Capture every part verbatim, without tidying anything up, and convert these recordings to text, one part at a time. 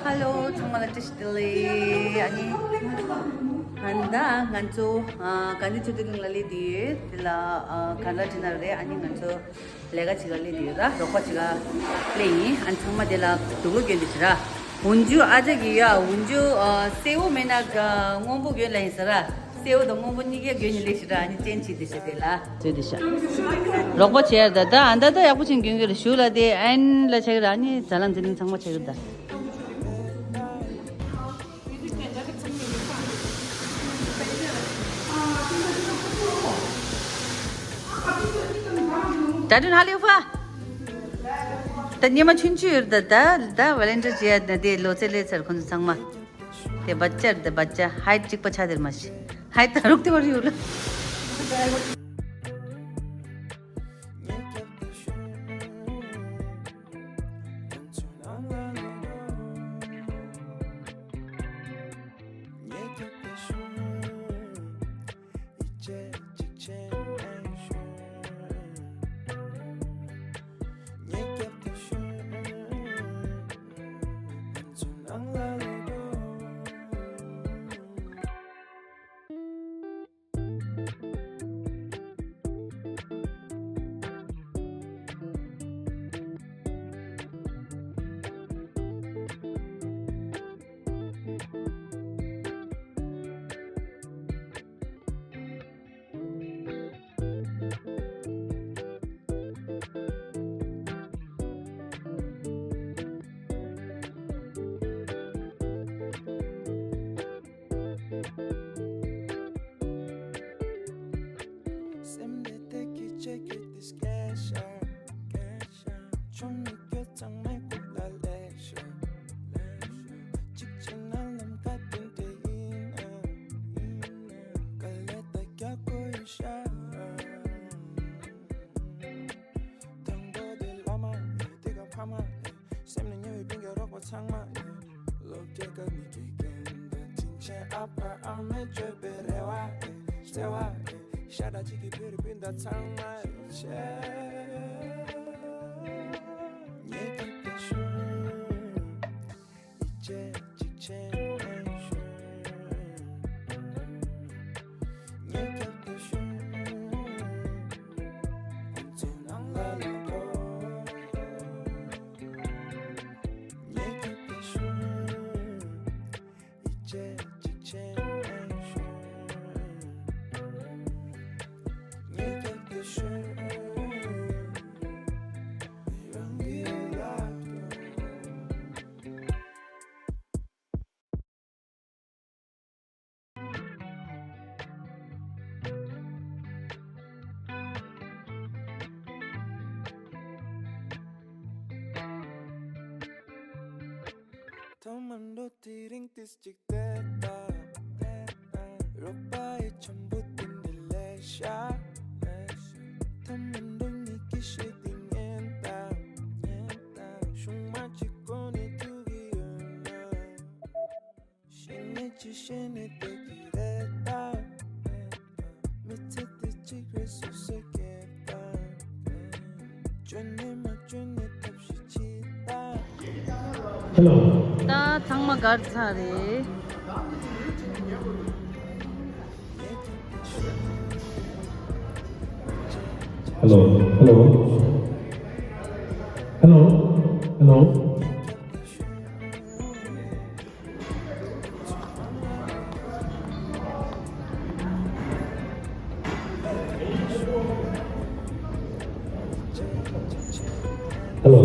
ཧེ་ལོ། ཚང་མ་ལ་བཀྲ་ཤིས་བདེ་ལེགས། ཨ་ནི་ད་ང་ཚོ་ཨ་གྷན་དྷི་ཆོས་སྡེ་གླིང་ལ་སླེབས་དུས་དེ་ལ་ཨ་ག་འདྲ་བྱས་ན་རེད། ཨ་ནི་ང་ཚོ་ལས་ཀ་བྱེད་གར་སླེབས་དུས་ར། རོགས་པ་བྱེད་གར་སླེབས་ཡིན། ཨ་ནི་ཚང་མ་དེ་ལ་དུག་ལོག་གྱོན་དུ་བྱེད་ར། འོན་ཇུ་ཨ་ཅག་གིས་ཡ་འོན་ཇུ་ཨ་སེར་པོ་མེད་ན་ག་སྔོན་པོ་གྱོན་ལ་ཡིན་ཟེར་ར། སེར་པོ་དང་སྔོན་པོ་གཉིས་ཀ་གྱོན་ནས་སླེབས་ཤིག་ར། ཨ་ནི་ཅན་ཆི་དེ་ཤ་དེ་ལ་བཟོས་དེ་ཤ། རོགས་པ་བྱས་ད་ད་ཨ་ད་ད་ཡག་པོ་ཅན་གྱོན་གྱི་རེད། ཞུ་ལ་དེ་ཨན་ལ་ཆགས་ར། ཨ་ནི་ཛ་ལམ་འཛིན་ནི་ཚང་མ་ཆགས་ཀྱི་རེད་ད། ད་དུང་ཧ་ལས་ཧྥ། ད་ཉི་མ་ཆུང་ཆུང་ཡོད་ད་ད་ད་ཝ་ལན་ཊི་ཡར་བྱས་ད་དེ་ལོ་ཚད་སླེབས་ཚར་ཁོང་ཚོ་ཚང་མ། དེ་བ་ཅར་དེ་བ་ཅར་ཧའིཊ་གཅིག་པ་ཆགས་དེར་མ་ཤི། ཧའིཊ་ད་རུག་དེ་བར་ཡོད་ལ། སེམས་དེ་དེ་གི་ཆེ་གི་དེ་སྐད་ཤ། ཆུང་མི་སྐད་ཚང་མའི་ཁུག་ལ་ལེགས་ཤ། གཅིག་བྱས་ན་ལམ་ཁ་དེ་འདྲ་ཡིན་ན། དཀའ་ལས་ད་རྒྱག་དགོས་ཡོད་ཤ། དང་པོ་དེ་བླ་མ་ཡིན། དེ་ག་ཕ་མ་ཡིན། སེམས་ནས་ཉེ་བའི་སྤུན་ཀྱག་རོགས་པ་ཚང་མ་ཡིན། སློབ་གྲྭའི་སྐབས་ནས་དགེ་རྒན་དང་དྲིན་ཆེན་ཨ་ཕ་ཨ་མས་བཅོལ་བའི་རེ་བ་ཡིན། བརྩེ་བ་ཡིན། ཤ་ཁྲག་གཅིག་གི་བུ་རུ་སྤུན་ཟླ་ཚང་མ་ཡིན་ཆེ། ཉེ་གི་དེ་ཤུ། ཐོག་མར་འགྲོ་དེ་རིང་ཏིས་གཅིག་བལྟས་ད། རོགས་པ་ཡི་འཆམ་པོ་དེ་འདྲ་ལས་ཤ། ཐོག་མར་འགྲོ་ངེད་ཀྱི་ཤེས་དེ་ཉན་ད། ཤུང་མ་གཅིག་གོ་ནས་ཐུག་གི་ཡོད་ན། ཤེས་ཉེས་ཅི་ཤེས་ནས་བསྡད་ཀྱི་རེད་ད། མི་ཚེ་འདི་གཅིག་རེད་སོ་སོས་སྐྱེལ་ད། འཇོན་ནས་མ་འཇོན་ནས་ཐབས་ཤེས་བྱེད་ད། ཧེ་ལོ། ད་ཚང་མ་གར་ཚར་རེད། ཧེ་ལོ། ཧེ་ལོ། ཧེ་ལོ། ཧེ་ལོ། ཧེ་ལོ།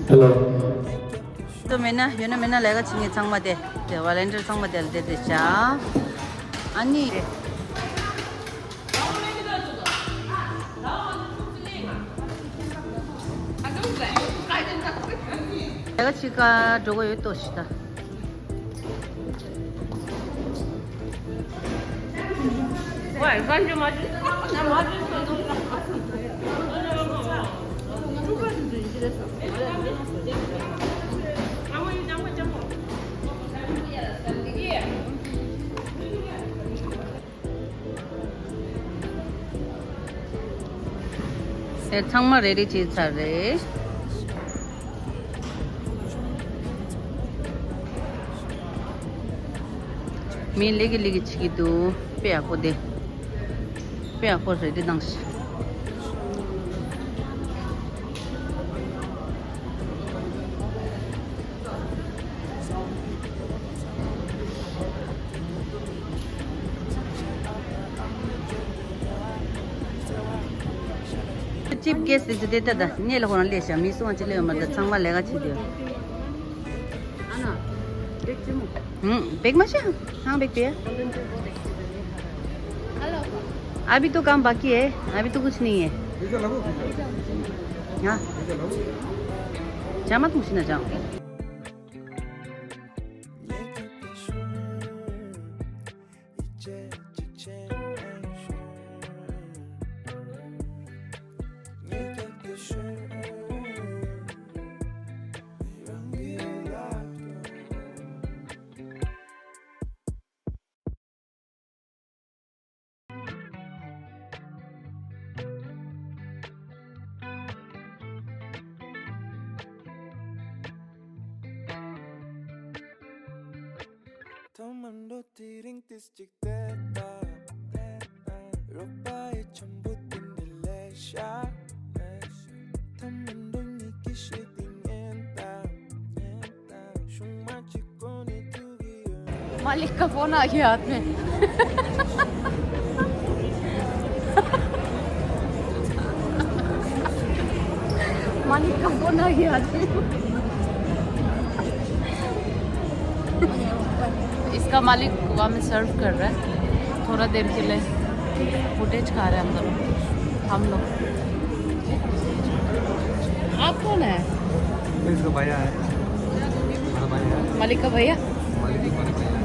ཧེ་ལོ། ཏོ་མེད་ན་ཡོད་ན་མེད་ན་ལས་ཀ་བྱེད་མཁན་ཚང་མ་དེ་དེ་ཝོ་ལན་ཊིར་ཚང་མ་དེ་ལ་དེ་དེ་བྱ། ཨ་ནི། ད་ག་ཅིག་ག་འགྲོ་གི་ཡོད་ཏོ་ཞིག་ད། ཟས་ཚང་མ་རེ་ཌི་བྱས་ཚར་རེད། མི་ལི་ཀི་ལི་ཀི་བྱེད་ཀྱི་འདུག་དཔེ་ཡག་པོ་དེ། དཔེ་ཡག་པོ་རེད་དེ་གནང་ཞིག་ཅིབ་ཀེས་དེ་ཚོ་དེ་ལྟ་ད་གནས་ལ་ཁོ་རང་སླེབས་ཤག་མི་སུ་ཡང་ཅི་སླེབས་ཡོད་མ་རེད། ད་ཚང་མ་ལས་ཀ་བྱེད་དུས། ཨ་ན། བེག་ཅི་མོ། ཧུམ། བེག་མ་ཤ། ཧང་བེག་པེ། अभी तो काम बाकी है, अभी तो कुछ नहीं है। हाँ। जा मत मुझे ना जाओ। ཐོག་མར་འགྲོ་དེ་རིང་ཏིས་གཅིག་བལྟས་དང་། རོགས་པ་ཡི་འཆམ་པོ་དེ་འདྲ་ལས་ཤ། ཐོག་མར་འགྲོ་གཉིས་ཀྱི་ཤེས་དེ་ཉན་དང་། ཉན་དང་། ཤུང་མ་གཅིག་གོ་ནས་ཐུག་གི་ཡོད། मालिक का फोन आ गया हाथ में। मालिक का फोन आ गया हाथ में। इसका मालिक वहाँ में सर्व कर रहा है, थोड़ा देर के लिए फुटेज खा रहे हैं हम दोनों, हम लोग। आप कौन है? मैं इसका भैया है। हमारा भैया है। मालिक का भैया। मालिक, मालिक भैया है।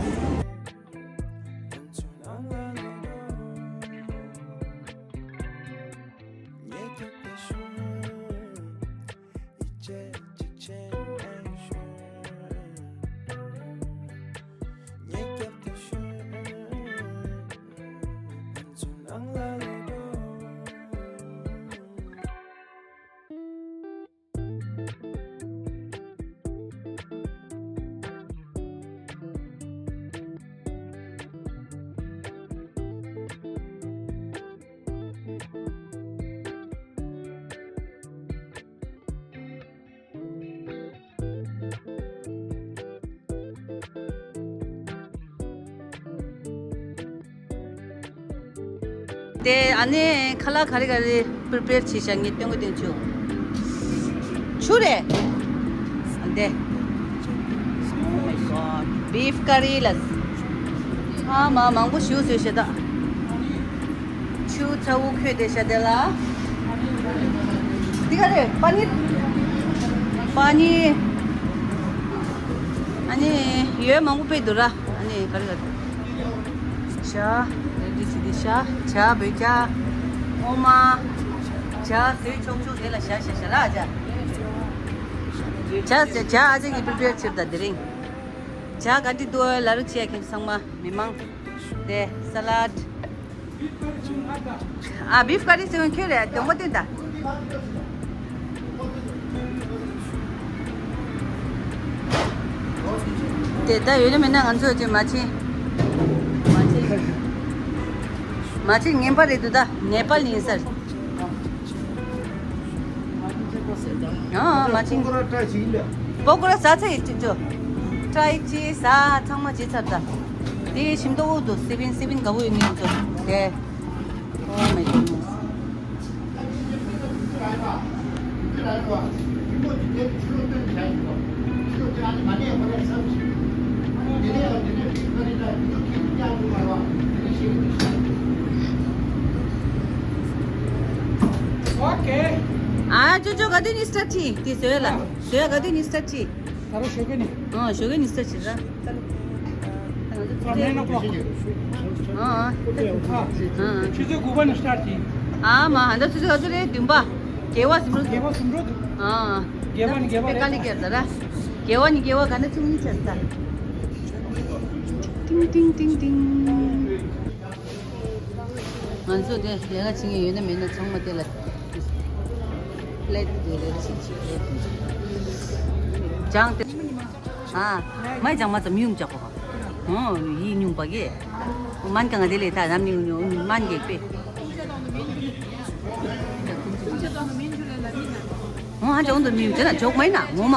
དེ་ཨ་ནེ་ཁ་ལག་ག་རེ་ག་རེ་པི་རི་པེར་བྱས་ཤག་ངས་སྟོན་གི་སྟོན་ཆུ། ཆུ་རེད། དེ། བིཕ་ཀ་རི་ལ། ཨ་མ་མང་པོ་ཞིག་བཟོས་ཤག་ད། ཆུ་ཚ་བོ་ཁོས་དེ་ཤ་དེ་ལ། འདི་ག་རེ་པ་ནི། པ་ནི། ཨ་ནི་ཡོད་མང་པོ་དཔེ་འདུག་ར། ཨ་ནི་ག་རེ་ག་རེ། ཇ། རེ་ཌི་ཆུ་དེ་ཇ། ཇ་བོད་ཇ། འོ་མ། ཇ་བཟོས་ཆོག་ཆོག་དེ་ལ་ཇ་ཇ་ཇ་ར་ཇ། ཇ་ཇ་ཨ་ཅག་གིས་པི་རི་པེར་བྱེད་པ་ད་དེ་རིང་། ཇ་ག་འདྲ་འདུག་ལབ་རོགས་བྱེད་ཡ་ཁྱེད་ཚོ་ཚང་མ་མི་མང་། དེ་ས་ལད། ཨ་བིཕ་ཀ་རི་ཟེར་བ་ཁྱོད་རེད། གྱོང་པོ་བསྟན་ད། དེ་ད་ཡོད་ན་མེད་ན་ང་ཚོ་ཅིག་མ་ཕྱིན། མ་ཕྱིན། མ་ཕྱིན་ངན་པ་རེད་འདུག་ད་ནེ་པཱལ་ཡིན་ས། ཨ་མ་ཕྱིན། པོ་ཀོ་ར་ཟ་ཚར་ཡིན་ཅིག་ཅོ། ཀྲའི་ཅི་ཟ་ཚང་མ་བྱེད་ཚར་ད། དེ་ཞིམ་མདོག་འདུག་སི་པིན་སི་པིན་དགའ་པོ་ཡོད་ནི་ཡིན་ཅོ། དེ། Oh my goodness. Okay. ཨ་ཅོ་ཅོ་ག་དུས་ནས་སི་ཊར་ཊི་དེ་བཟོས་ལ། བཟོས་ག་དུས་ནས་སི་ཊར་ཊི། ད་རུང་ཞོགས་ཀས་ནས། ཨ་ཞོགས་ཀས་ནས་སི་ཊར་ཊི་ར། ཨ་ཨ། ཨ་ཨ། ཆུ་ཚོད་དགུ་པ་ནས་སི་ཊར་ཊི། ཨ་མ་ཧ་ད་ཆུ་ཚོད་ག་ཚོད་རེད། བདུན་པ། དགེ་བ་ཟིན་འགྲོ། དགེ་བ་ཟིན་འགྲོ་འདུག་ཨ་ཨ། དགེ་བ་ནས་དགེ་བ་རེད། དཀའ་ལས་ཁྱེར་ད་ར། དགེ་བ་ནས་དགེ་བ་ག་ནས་ཚུགས་ནས་ཁྱེར་ད། ཏིང་ཏིང་ཏིང་ཏིང་། ང་ཚོ་དེ་ལས་ཀ་བྱེད་མཁན་ཡོད་ན་མེད་ན་ཚང་མ་དེ་ལ་པི་ལེ་ཊི་དེ་རེ་ཆིག་ཆིག་རེ་དེ་སྦྱངས་ཏེ། ཨ་མའི་སྦྱངས་མ་ཙམ་ཡུང་ཅག་གོ། ཡིད་ཉུང་པ་གི། མན་གང་དེ་ལས་ད་རམ་ཉུང་ཉུང་མན་གེ་པེ། ཨོ་ཧ་ཅང་དུ་མི་དེ་ན་ཇོག་མ་ཡིན་ན་ངོ་མ།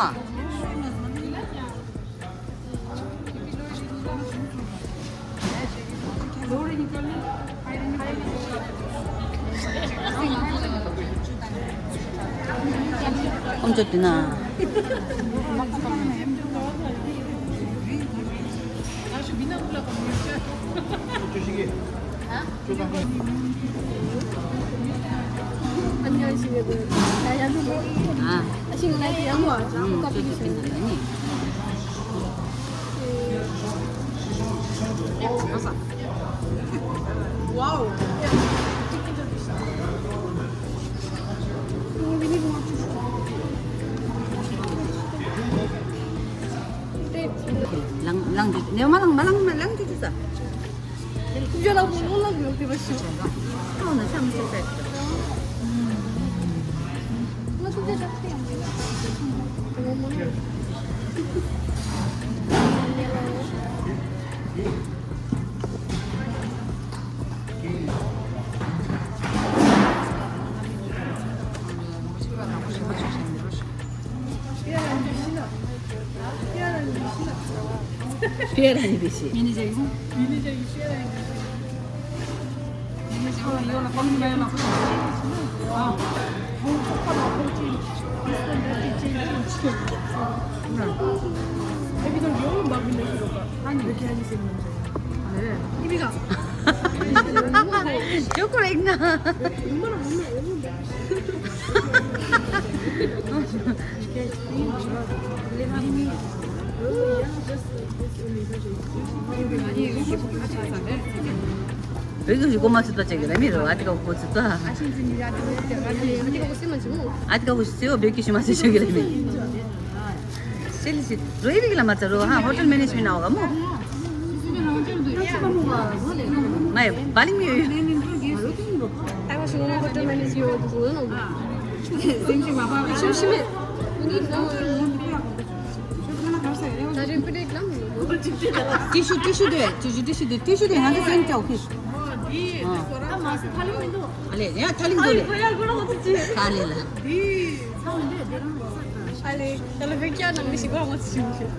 ཨོམ་ཅོ་དེ་ན། ལང་ལང་འདི་ནས་མ་ལང་མ་ལང་མ་ལང་འདི་འདི་ས། ཁུ་བྱ་ལ་ཁུ་ལོ་ལ་ཡོད་དེ་བ་ཤོ། ཁོང་ན་ཆམ་ཆེ་ཆེ། ང་ཁུ་བྱ་ལ་ཁུ་ཡང་ཁུ་ཡང་ཁུ་ཡང་ཁུ་ཡང་། Fair and Fishy. Joke right now. བོད་ཀྱི་གོ་མ་ཚུད་པ་ཅིག་རེད་མི་རོ། ཨ་ཏི་ཀ་གོ་ཚུད་པ། ཨ་ཏི་ཀ་གོ་ཤི་སེའོ་བོད་ཀྱི་ཤི་མ་ཚུད་ཅིག་རེད་མི། ཤེ་ལི་ཤི་རོ་ཨི་བིག་ལ་མ་ཚ་རོ་ཧ་ཧོ་ཊེལ་མེ་ནེཇ་མེན་ཨོ་ག་མོ། མ་ཡ་བ་ལི་མི་ཡོད། ཨ་ཧོ་ཊེལ་མེ་ནེཇ་ཡོད་དུ་ནོ། ཤི་ཤི་མེ། ཏི་ཤུ་ཏི་ཤུ་དེ་ཏི་ཤུ་ཏི་ཤུ་དེ་ཏི་ཤུ་དེ་ང་ཚོ་ཟན་ཅོག་ཁི། ཨ་ལེ་ཡ་ཐ་ལིང་དོ་ལེ། ཁ་ལེ་ལ། ཨ་ལེ། ད་ལ་བེ་ཀྱ་ནང་མི་ཞིག་བ་ང་ཚོ་ཞིག་ཞིག་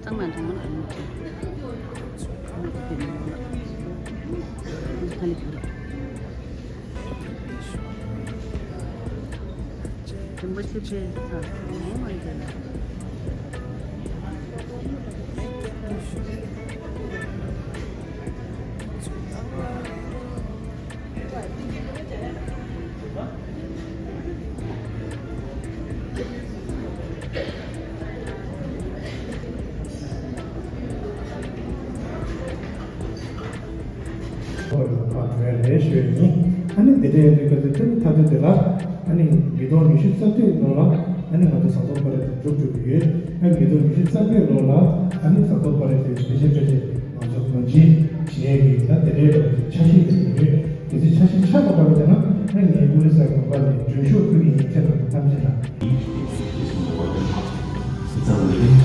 གཙང་མ་འཐུང་མ་ལ་ཨ་ནི་ཅི། ཁ་ལི་ཁུར། རིན་པོ་ཆེ་ཕེ་ཚ་ངོ་མ་འདི་ལ། ཨ་ནི་དེ་འདྲའི་རིགས་ཀྱི་ཐུན་མཐའ་དོན་དེ་ལ་ཨ་ནི་ཉིས་སྟོང་ཉི་ཤུ་རྩ་བདུན་ལོ་ལ་ཨ་ནི་ང་ཚོ་ཟངས་མདོག་དཔལ་རི་དུ་གྲུབ་གྲུབ་ཡོད། ཨ་ཉིས་སྟོང་ཉི་ཤུ་རྩ་བདུན་ལོ་ལ་ཨ་ནི་ཟངས་མདོག་དཔལ་རི་དུ་དེ་བཞིན་སྤེལ་ཆེད་ང་ཚོ་ངོས་འཛིན་བྱེད་ཡས་ཀྱི་ད་དེ་འདྲའི་འཆར་གཞི་དེ་ཡོད། དེ་ཚོའི་འཆར་གཞི་ཆགས་པ་འདྲ་བ་དེ་ན་ཨ་ནི་ངས་ཨོ་རི་ས་དགོན་པ་ནས་མགྲོན་ཤོག་ཕུལ་གྱི་ཡིན། ཁྱེད་རྣམས་ཐམས་ཅད་ལ། Each piece is more than art. It's a living,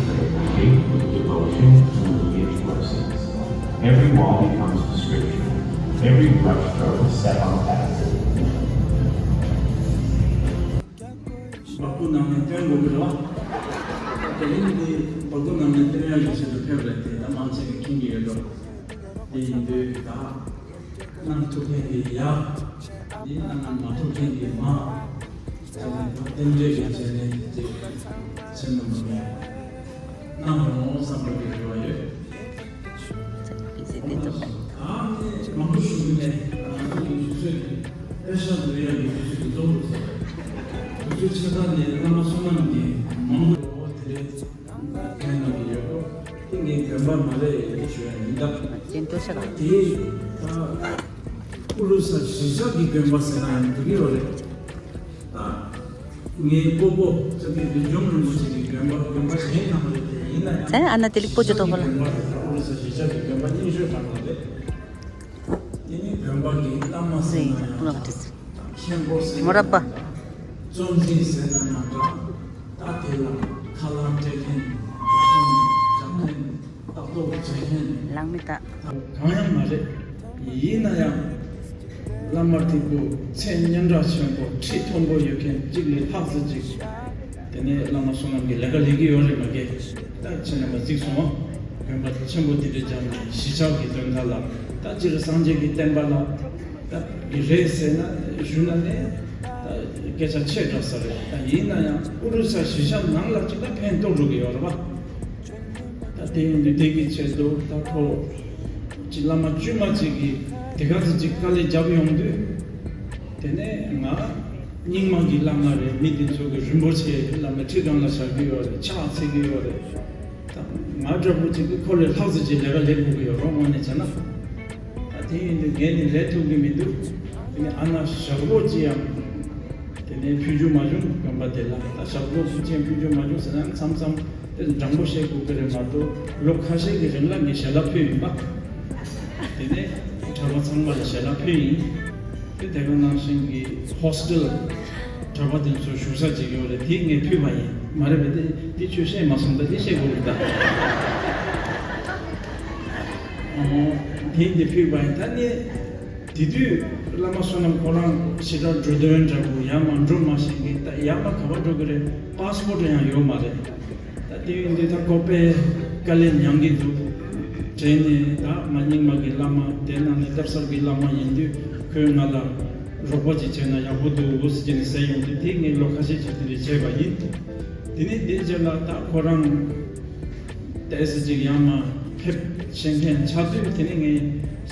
breathing devotion to the gift of sense. Every wall becomes a scripture. Every brushstroke a step on the path. བ་སྤུ་ནང་ནས་བཏོན་དགོས་ཀྱི་རེད་བ། དེ་རིང་འདི་བ་སྤུ་ནང་ནས་བཏོན་ཡག་གི་ཆེད་དུ་ཕེབས་རེད་དེ་ད་མང་ཆེ་གིས་མཁྱེན་གྱི་ཡོད་འགྲོ། དེ་ཡིན་དུས་ད། གནང་ཐུབ་མཁན་གྱི་ཡག་འདི་གནང་མ་ཐུབ་མཁན་གྱི་མ། བྱས་ནས་རྟེན་འབྲེལ་གྱི་བྱས་ནས་དེ་ཚེ་ནུབ་མི་གནང་རོགས་བསམ་པ་གི་རེ་བ་ཡོད། ད་ནི་མང་པོ་ཞུ་གི་མེད། ང་ཚོ་གི་དུས་ཚོད་དེ་དཔེ་ཤག་ཏུ་ཡོད་ཡོད་དུས་ཚོད་ཀྱི་རྫོགས་འགྲོ་ས་རེད། དུས་ཚོད་ཆེ་ས་ནས་བླ་མ་བསོད་ནམས་ཀྱི་མང་པོ་དེ་རེད། ཕན་གནང་གི་ཡོད་པོ། དེ་ངའི་དགོན་པ་མ་རེད་ཞུ་ཡ་ཡིན་ད། ཅན་ཏོ་ཤ་ར། དེ་ད། ཨུ་རུ་ས་གཞིས་ཆགས་ཀྱི་དགོན་པ་ཟེར་ན་ཡང་འགྲིག་གི་ཡོད་རེད། ད་ངའི་སྤོ་བོ་ཅག་གི་བདུད་འཇོམས་རིན་པོ་ཆེ་གི་དགོན་པ་དགོན་པ་གཞན་ནང་རེད་དེ། ཡིན་ན་ཡང་ཚེ་ཨ་ན་དེ་ལིག་པོ་ཅོ་དོ་ཧོ་ལ། དགོན་པ་རེད། ད་ཨུ་རུ་ས་གཞིས་ཆགས་ཀྱི་དགོན་པ་རྙིང་ཤོས་གང་ལ་རེད། དེ་ནི་དགོན་པ་གི་བླ་མ་ཟེར་ན་ཡང་། མཁན་པོ་ཟེར་ན་ཡང་། གཙོ་འཛིན་ཟེར་ན་ཡང་འདྲ། ད་དེ་ལ་ཁ་ལག་སྤྲད་མཁན། ལག་ཤོང་རྒྱག་མཁན། ལྟ་རྟོག་བྱེད་མཁན་ལག་མི་ད། གང་ཡང་མ་རེད། ཡིན་ན་ཡང་བླ་མ་སྟུག་པོ་མཚན་སྙན་གྲགས་ཆེན་པོ་ཁྲི་མཐོན་པོ་ཡོད་མཁན་གཅིག་ལས་ལྷག་ཙམ་ཅིག་དེ་ནས་བླ་མ་བསོད་ནམས་ཀྱི་ལས་ཀ་ལས་ཀྱི་ཡོད་རེད་མ་གི། ད་ཁྱེད་རྣམ་པ་གཟིགས་སོང་ང་། དགོན་པ་ཆེན་པོ་འདི་འདྲ་བྱས་ནས་གཞིས་ཆགས་ཀྱི་དོན་དག་ལ། ད་སྤྱིར་སངས་རྒྱས་ཀྱི་བསྟན་པ་ལ་ད་གི་རེད་ཟེར་ན་ཞུ་ན་ནས་ད་སྐད་ཆ་ཆེ་དྲགས་ས་རེད། ད་ཡིན་ན་ཡང་ཨུ་རུ་ས་གཞིས་ཆགས་ནང་ལ་ཅིག་ད་ཕན་ཐོགས་འགྲོ་གི་ཡོད་རེད་པ། ད་དེ་ཡིན་དུས་དེ་གི་ཆེད་དུ་ད་ཁོ་ཅིག་བླ་མ་དཀྱུས་མ་ཅིག་གིས་དེ་ག་ཚོད་ཅིག་དཀའ་ལས་བརྒྱབ་ཡོང་དུས། དེ་ནས་ང་རྙིང་མ་གི་བླ་མ་རེད། མི་དེ་ཚོ་གི་རིན་པོ་ཆེ་བླ་མའི་ཁྲི་སྒང་ལ་བཞག་གི་ཡོད་རེད། ཕྱག་འཚལ་གི་ཡོད་རེད། ད་ང་འདྲ་པོ་ཅིག་གིས་ཁོ་ལས་ལྷག་ཙམ་ཅིག་ལས་ཀ་ལས་དགོས་ཀྱི་ཡོད་རེད་དངོས་གནས་བྱས་ན། ད་དེ་ཡིན་དུས་ངས་ནི་ལས་ཐུབ་ཀྱི་མི་འདུག་དེ་ནས་ཨ་ན་ཞག་པོ་ཅིག་ཡང་དེ་ནས་ཕུལ་རྒྱུ་མ་བྱུང་། དགོན་པ་དེ་ལ་ད་ཞག་པོ་ཅིག་ཡང་ཕུལ་རྒྱུ་མ་བྱུང་ཟེར་ན་མཚམས་མཚམས་དེ་འགྲངས་པོ་བཤད་དགོས་ཀྱི་རེད་མ་གཏོགས། ལོ་ཁ་ཤས་ཀྱི་རིང་ལ་ངས་ཞལ་ལག་ཕུལ་ཡིན་པ། དེ་ནས་གྲྭ་པ་ཚང་མ་ལ་ཞལ་ལག་ཕུལ་ཡིན། དེ་དེ་ག་ནང་བཞིན་གྱི་ཧོ་སི་ཊེལ་གྲྭ་པ་དེ་ཚོ་བཞུགས་ས་ཅིག་ཡོད་རེད། དེ་ངས་ཕུལ་བ་ཡིན། མ་རེད་པས། དེ་དེ་ཁྱོད་བཤད་མ་སོང་། ད་དེ་བཤད་དགོས་རེད་ད། ཨོ། དེ་འདི་ཕུལ་བ་ཡིན། ད་ནི་དེ་དུས་བླ་མ་བསོད་ནམས་ཁོ་རང་ཞེ་དྲག་འགྲོ་དོན་འདྲ་པོ་ཡར་མར་འགྲོ་མ་ཤེས་མཁན། ད་ཡར་མར་ག་པར་འགྲོ་གི་རེད། པཱ་སི་པོར་ཊི་ཡང་ཡོད་མ་རེད། ད་དེ་ཡིན་དུས་ད་ཁོ་དཔེ་དཀའ་ལས་མྱངས་ཀྱི་འདུག་དྲན་ནས་ད་ང་རྙིང་མ་གི་བླ་མ། དེ་ནང་ནས་སྟག་གསར་གྱི་བླ་མ་ཡིན་དུས་ཁོས་ང་ལ་རོགས་པ་ཅིག་བྱས་ན་ཡག་པོ་འདུག་ཟེར་ནས་ཟེར་ཡོང་དུས། དེ་ངས་ལོ་ཁ་ཤས་ཅིག་དེ་འདྲ་བྱས་པ་ཡིན། དེ་ནས་དེའི་རྗེས་ལ་ད་ཁོ་རང་ཏོག་ཙམ་ཅིག་ཡར་མར་ཕེབས་ཤེས་མཁན་ཆགས་དུས། དེ་ནས་ངས་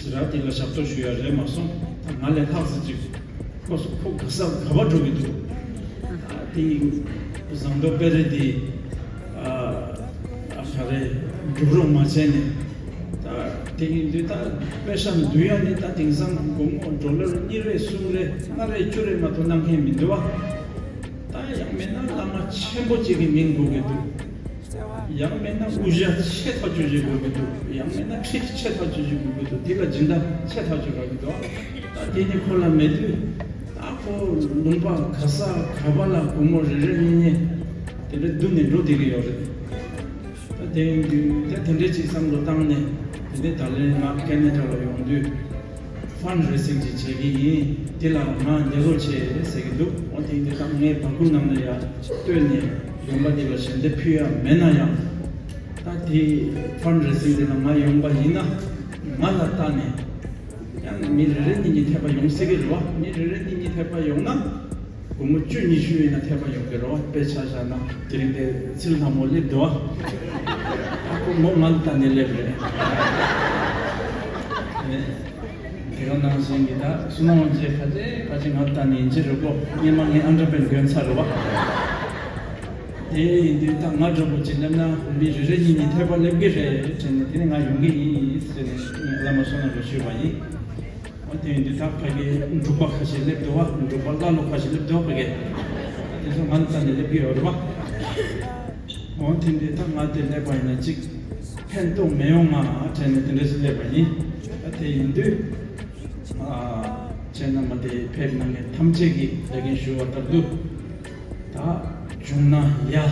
ཞེ་དྲག་དེ་ལ་ཞབས་ཏོག་ཞུ་ཡ་རེད་མ་སོང་། ད་ང་ལས་ལྷག་ཙམ་ཅིག་ཁོ་ཁོ་ག་ས་ག་པར་འགྲོ་གི་འདུག་ཨ། དེ་ཡིན། ཟངས་མདོག་དཔལ་རི་དེ། ཨ། ཨ། ག་རེ། སྒྲུབ་རོགས་མ་བྱས་ནས། ད་དེ་ཡིན་དུས་ད་པེ་ཤ་འདུལ་ཡ་ནི་ད་དེང་སང་སྒོར་མོ་ཌོ་ལར་གཉིས་རེ་གསུམ་རེ་ལྔ་རེ་བཅུ་རེ་མ་གཏོགས་གནང་མཁན་མི་འདུག་བ། ད་ཡང་མིན་ན་བླ་མ་ཆེན་པོ་གཅིག་གི་མིང་དགོས་ཀྱི་འདུག་ཡང་མིན་ན་དབུ་ཞྭ་ཆེ་ཐག་ཆོད་ཅིག་དགོས་ཀྱི་འདུག་ཡང་མིན་ན་ཁྲི་ཆེ་ཐག་ཆོད་ཅིག་དགོས་ཀྱི་འདུག་དེ་ལ་སྦྱིན་བདག་ཆེ་ཐག་ཆོད་རག་གི་འདུག་ད་དེ་ནི་ཁོ་ལ་མེད་དུས། ད་ཁོ་ལུང་པ་ག་ས་ག་པ་ལ་སྒོར་མོ་རེ་རེ་གཉིས་གཉིས་དེ་འདྲ་བསྡུ་ནས་འགྲོ་བསྡད་ཀྱི་ཡོད་རེད། ད་དེ་ཡིན་དུས་ད་དེ་འདྲ་ཅིག་བསམ་བློ་བཏང་ནས། དེ་ནས་ད་ལན་ང་ཁེ་ན་ཌ་ལ་ཡོང་དུས། ཕན་རེ་སིང་ཅིག་བྱེད་ཀྱི་ཡིན། དེ་ལ་ང་འདེགས་སྐྱོར་བྱེད་ཟེར་གྱི་འདུག་འོ་དེ་ཡིན་དུས་ད་ངས་བར་སྐུ་ནང་ལ་ཡར་བསྟོད་ནས་དགོན་པ་འདི་ལ་ཞལ་འདེབས་ཕུལ་ཡ་མེད་ན་ཡང་། ད་དེ་ཕན་རེ་སིང་དེ་ལ་ང་ཡོང་པ་ཡིན་ན། ང་ལ་བལྟས་ནས་ཡང་མི་རེ་རེ་གཉིས་གཉིས་ཐེབས་པ་ཡོང་སྲིད་ཀྱི་རེད་བ། མི་རེ་རེ་གཉིས་གཉིས་ཐེབས་པ་ཡོང་ན། སྒོར་མོ་བཅུ་ཉི་ཤུ་ཡིན་ན་ཐེབས་པ་ཡོང་གི་རེད་བ། དཔེ་ཆ་བཞག་ན་དེ་རིང་དེ་ཚེ་རིང་ལྷ་མོ་སླེབས་འདུག་བ། ཨ་ཁོ་མོ་ང་ལ་བལྟས་ནས་སླེབས་རེད། ཨེ། དེ་ག་ནང་བཞིན་གྱི་ད་བསོད་ནམས་དབང་ཆེན་ཕལ་ཆེར་ཕལ་ཆེར་ང་ལ་བལྟས་ནས་ཡིན་གྱི་རེད་གོ། སྔོན་མ་ངའི་ཨ་འདྲ་པའི་མགོན་ཚ་རེད་བ། དེ་ཡིན་དུས་ད་ང་འདྲ་པོ་ཅིག་སླེབས་ན་མི་རེ་རེ་གཉིས་གཉིས་ཐེབས་པ་སླེབས་ཀྱི་རེད་དྲན་ནས། དེ་ནས་ང་ཡོང་གི་ཡིན་ཟེར་ནས་བླ་མ་བསོད་ནམས་ལ་ཞུས་པ་ཡིན། འོ་དེ་ཡིན་དུས་ད་ཕ་གི་འབྲུག་པ་ཁ་ཤས་སླེབས་འདུག་བ། འབྲུག་པ་ཀླ་ཀློ་ཁ་ཤས་སླེབས་འདུག་བ་ཕ་གི། དེ་ཚོ་ང་ལ་བལྟས་ནས་སླེབས་ཀྱི་ཡོད་རེད་བ། འོ་དེ་འདྲའི་ད་ང་དེ་སླེབས་པ་ཡིན་ན་ཅིག་ཕན་ཐོགས་མི་ཡོང་ང་དྲན་ནས་དེ་འདྲ་ཞིག་སླེབས་པ་ཡིན། ད་དེ་ཡིན་དུས། ཨ། ཁྱེད་རྣམ་པ་དེ་ཕེབས་གནང་མཁན་ཐམས་ཅད་ཀྱིས་ལས་འགན་ཞུ་བ་ལྟར་དུ། ད་བྱུང་ན་ཡ། དེ་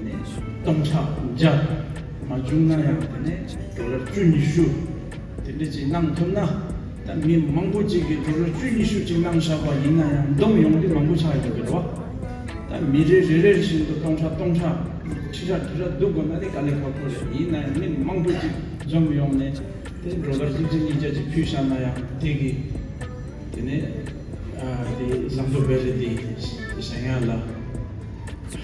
ནས་སྟོང་ཕྲག་བརྒྱ། མ་བྱུང་ན་ཡང་དེ་ནས་ཌོ་ལར་བཅུ་ཉི་ཤུ། དེ་འདྲ་ཅིག་གནང་ཐུབ་ན། ད་མི་མང་པོ་ཅིག་གིས་ཌོ་ལར་བཅུ་ཉི་ཤུ་ཅིག་གནང་བཞག་པ་ཡིན་ན་ཡང་བསྡོམས་ཡོང་དུས་མང་པོ་ཆགས་ཡོང་གི་རེད་བ། ད་མི་རེ་རེ་རེ་བཞིན་དུ་སྟོང་ཕྲག་སྟོང་ཕྲག་ཁྲི་ཕྲག་ཁྲི་ཕྲག་བསྡུ་དགོས་ན་དེ་དཀའ་ལས་ཁག་པོ་རེད། ཡིན་ན་ཡང་མི་མང་པོ་ཅིག་འཛོམས་ཡོང་ནས་དེ་ཌོ་ལར་གཅིག་བརྒྱ་གཉིས་བརྒྱ་ཅིག་ཕུལ་བཞག་ན་ཡང་དེ་གི། དེ་ནས་ཨ། དེ་ཟངས་མདོག་དཔལ་རི་དེ་བཞེངས་ཡ་ལ་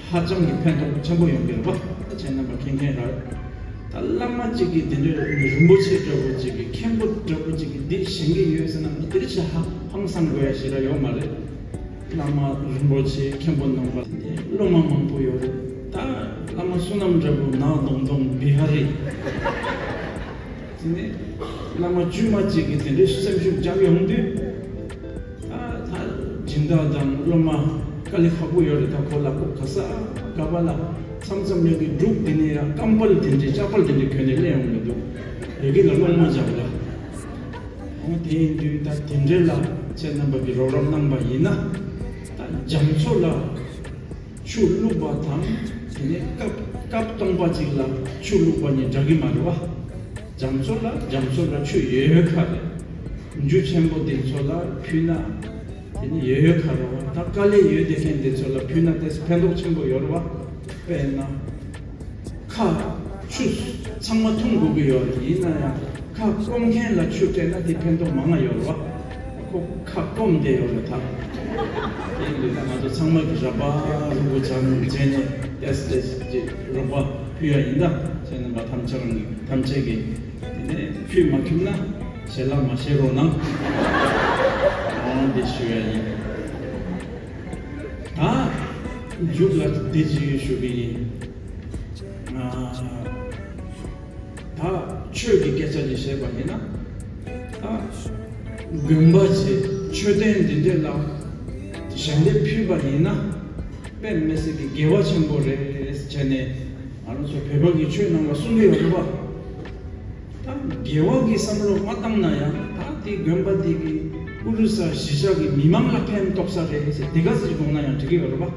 ཧ་ཅང་གི་ཕན་ཐོགས་ཆེན་པོ་ཡོང་གི་རེད་པ། ཁྱེད་རྣམ་པ་མཁྱེན་མཁྱེན་རེད། ད་བླ་མ་གཅིག་གིས་དེ་འདྲའི་རིན་པོ་ཆེ་འདྲ་པོ་གཅིག་གིས། མཁན་པོ་འདྲ་པོ་གཅིག་གིས་འདི་བཞེངས་ཀྱི་ཡོད་ཟེར་ན། དེ་རིགས་ཧ་ཧང་སང་དགོས་ཡ་ཞིག་ར་ཡོད་མ་རེད། བླ་མ་རིན་པོ་ཆེ་མཁན་པོ་ནང་པ་སློབ་མ་མང་པོ་ཡོད་རེད། ད་བླ་མ་བསོད་ནམས་འདྲ་པོ་ནག་དོང་དོང་བི་ཧ་རི། དེ་ནས་བླ་མ་དཀྱུས་མ་གཅིག་གིས་དེ་འདྲའི་སེམས་ཤུགས་རྒྱག་ཡོང་དུས། ད་ད་སྦྱིན་བདག་དང་སློབ་མ་དཀའ་ལས་ཁག་པོ་ཡོད་རེད། ད་ཁོ་ལ་ཁོ་ག་ས་ག་པ་ལ་མཚམས་མཚམས་ཡོད་ཀྱི་འབྲུག་དེ་ནས་ཡང་སྐམ་པལ་དེ་འདྲའི་ལྕགས་པལ་དེ་འདྲའི་གྱོན་ནས་སླེབས་ཡོང་གི་འདུག་ཡ་གི་ལ་སློང་མོ་རྒྱག་ལ། འོ་དེ་ཡིན་དུས་ད་དེ་འདྲའི་ལ་ཁྱེད་རྣམ་པ་གིས་རོགས་རམ་གནང་པ་ཡིན་ན། ད་རྒྱ་མཚོ་ལ་ཆུ་བླུགས་པ་དང་དེ་ནས་སྐབས་སྐབས་སྟོང་པ་གཅིག་ལ་ཆུ་བླུགས་པ་གཉིས་འདྲ་གི་མ་རེད་བ། རྒྱ་མཚོ་ལ་རྒྱ་མཚོ་ལ་ཆུ་ཡོད་ཡོད་ཁ་རེད། འཇུ་ཆེན་པོ་འདི་ཚོ་ལ་ཕུལ་ན་དེ་ནི་ཡོད་ཡོད་ཁ་རེད་བ། ད་དཀའ་ལས་ཡོད་བསྡད་མཁན་འདི་ཚོ་ལ་ཕུལ་ན་དེ་ཕན་ཐོགས་ཆེན་པོ་ཡོད་རེད་བ། དཔེར་ན། ཁ་ཆུ་ཚང་མ་འཐུང་དགོས་ཀྱི་ཡོད་རེད། ཡིན་ན་ཡང་ཁ་སྐོམ་མཁན་ལ་ཆུ་སྤྲད་ན་དེ་ཕན་ཐོགས་མང་ང་ཡོད་རེད་བ། ཁོ་ཁ་སྐོམ་བསྡད་ཡོད་རེད་ད། དེ་ཡིན་དུས་ད་ང་ཚོ་ཚང་མ་གི་ར་བ་རུ་བོ་བྱང་བྱས་ནས་ཏེས་ཏེས་ཀྱི་རོགས་པ་ཕུལ་ཡ་ཡིན་ད། ཁྱེད་རྣམ་པ་ཐམས་ཅད་རང་གི་ཐམས་ཅད་ཀྱི་དེ་ནས་ཕུལ་མ་ཐུབ་ན་ཞལ་ལག་མ་བཞེས་རོགས་གནང་། འོང་འདི་ཞུ་ཡ་ཡིན། ད་མཇུག་ལ་འདི་ཅིག་ཞུ་གི་ཡིན། ད་ཆོས་ཀྱི་སྐད་ཆ་ཅིག་བཤད་པ་ཡིན་ན། ད་དགོན་པ་ཅིག་མཆོད་རྟེན་འདི་འདྲས་ལ་ཞལ་འདེབས་ཕུལ་བ་ཡིན་ན། དཔེ་མི་སྲིད་ཀྱི་དགེ་བ་ཆེན་པོ་རེད་བྱས་ནས་ང་རང་ཚོ་བོད་པ་གི་ཆོས་ནང་ལ་གསུང་གི་ཡོད་རེད་བ། ད་དགེ་བ་གི་བསམ་བློ་མ་བཏང་ན་ཡང་ད་དེ་དགོན་པ་དེ་གི་ཨུ་རུ་ས་གཞིས་ཆགས་ཀྱི་མི་མང་ལ་ཕན་ཐོགས་ས་རེད་ཟེར་དེ་ག་ཚོད་ཅིག་དགོངས་ན་ཡང་འགྲིག་གི་ཡོད་རེད་བ།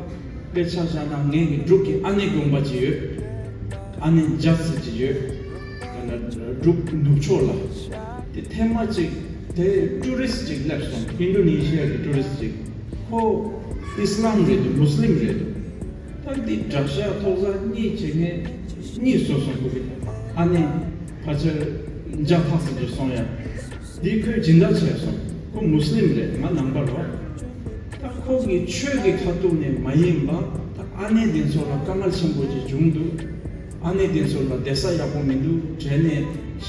དཔེ་ཆ་བཞག་ན་ངའི་གི་འབྲུག་གི་ཨ་ནེ་དགོན་པ་ཅིག་ཡོད། ཨ་ནེ་རྒྱ་ཟེར་ཅིག་ཡོད། ད་ནི་འབྲུག་ནུབ་ཕྱོགས་ལ། དེ་ཐེངས་མ་གཅིག་དེ་ཊུ་རི་སི་ཊི་ཅིག་སླེབས་སོང་། ཨིན་ཌོ་ནེ་ཤི་ཡ་གི་ཊུ་རི་སི་ཊི་ཅིག་ཁོ་ཨི་སི་ལམ་རེད་འདུག་མུ་སི་ལིམ་རེད་འདུག་ད་འདི་དགྲ་ཤ་ཐོག་ས་གཉིས་བྱེད་མཁན་གཉིས་བཟོ་སོང་། ཁོ་གི་ཨ་ནེ་ཕལ་ཆེར་འཇའ་ཐག་ཟེར་གྱི་སོང་ཡ། འདི་ཁོས་སྦྱིན་བདག་བྱས་སོང་། ཁོ་མུ་སི་ལིམ་རེད། ང་ནང་པ་རེད། ད་ཁོ་གི་ཆོས་ཀྱི་ཁ་ཐུག་ནས་མ་ཡིན་པ། ད་ཨ་ནེ་འདི་ཚོ་ལ་དཀའ་ངལ་ཆེན་པོ་ཅིག་བྱུང་འདུག་ཨ་ནེ་འདི་ཚོ་ལ་བསྡད་ས་ཡག་པོ་མི་འདུག་དྲན་ནས་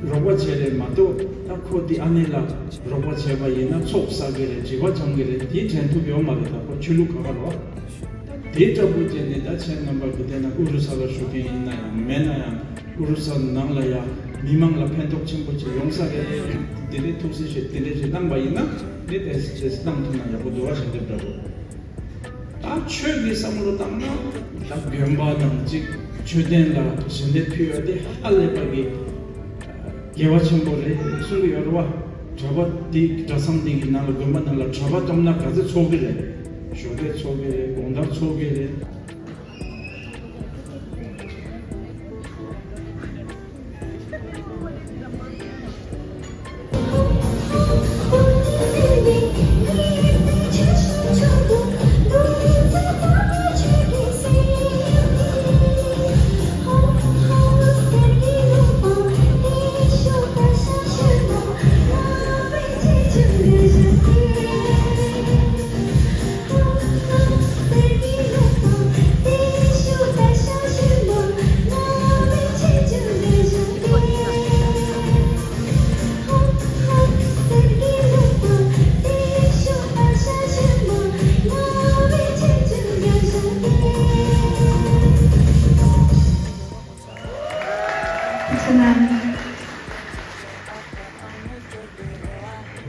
རོགས་པ་བྱས་རེད་མ་གཏོགས། ད་ཁོ་འདི་ཨ་ནེ་ལ་རོགས་པ་བྱས་པ་ཡིན་ན་ཚོགས་བསགས་ཀྱི་རེད། དྲི་བ་འཇོག་གི་རེད། དེ་དྲན་ཐུབ་ཡོད་མ་རེད། ད་ཁོ་ཆོས་ལུགས་ག་ག་རེད། ད་དེ་འདྲ་པོ་བྱས་ནས་ད་ཁྱེད་རྣམ་པ་གི་དེ་ན་ཨུ་རུ་ས་ལ་བཞུགས་མཁན་ཡིན་ན་ཡང་མེད་ན་ཡང་། ཨུ་རུ་ས་ནང་ལ་ཡ་མི་མང་ལ་ཕན་ཐོགས་ཆེན་པོ་ཅིག་ཡོང་ས་རེད། དེ་འདྲའི་ཐུགས་སྲས་ཤིག་དེ་འདྲ་ཞིག་བཏང་པ་ཡིན་ན་དེ་ཏོག་ཙམ་བཏང་ཐུབ་ན་ཡག་པོ་འདུག་བ། ཞལ་འདེབས་འདྲ་པོ། ད་ཆོས་ཀྱི་བསམ་བློ་བཏང་ན་ད་དགོན་པ་ནང་གཅིག་མཆོད་རྟེན་ལ་ཞལ་འདེབས་ཕུལ་བ་དེ་ཧ་ལས་པ་གི་དགེ་བ་ཆེན་པོ་རེད་གསུང་གི་ཡོད་རེད་བ། གྲྭ་པ་དེ་གྲྭ་ཚང་དེ་གི་ནང་ལ་དགོན་པ་ནང་ལ་གྲྭ་པ་གཏོང་ན་ག་ཚོད་ཚོགས་ཀྱི་རེད། ཞོགས་ཀས་ཚོགས་ཀྱི་རེད། དགོང་དག་ཚོགས་ཀྱི་རེད།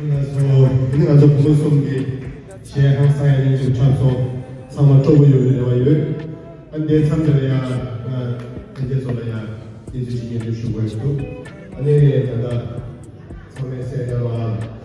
ལགས་སོ། དེ་ནི་ང་ཚོ་བུ་མོ་གསུམ་གྱི་གཞས་ཧང་སང་ཡ་ཡིན་ཅིག་འཁྲབ་སོང་། ཚང་མ་སྤྲོ་པོ་ཡོད་པའི་རེ་བ་ཡོད། ཨ་ནི་དེའི་མཚམས་འདིར་ཡང་ཨ་ལྷན་རྒྱས་ཚོ་ལ་ཡང་བརྙན་འཕྲིན་ཞིག་སྙན་སྒྲོན་ཞུ་དགོས་འདུག་ཨ་ནི་ད་ལྟ་ཚང་མས་གསན་གནང་བ།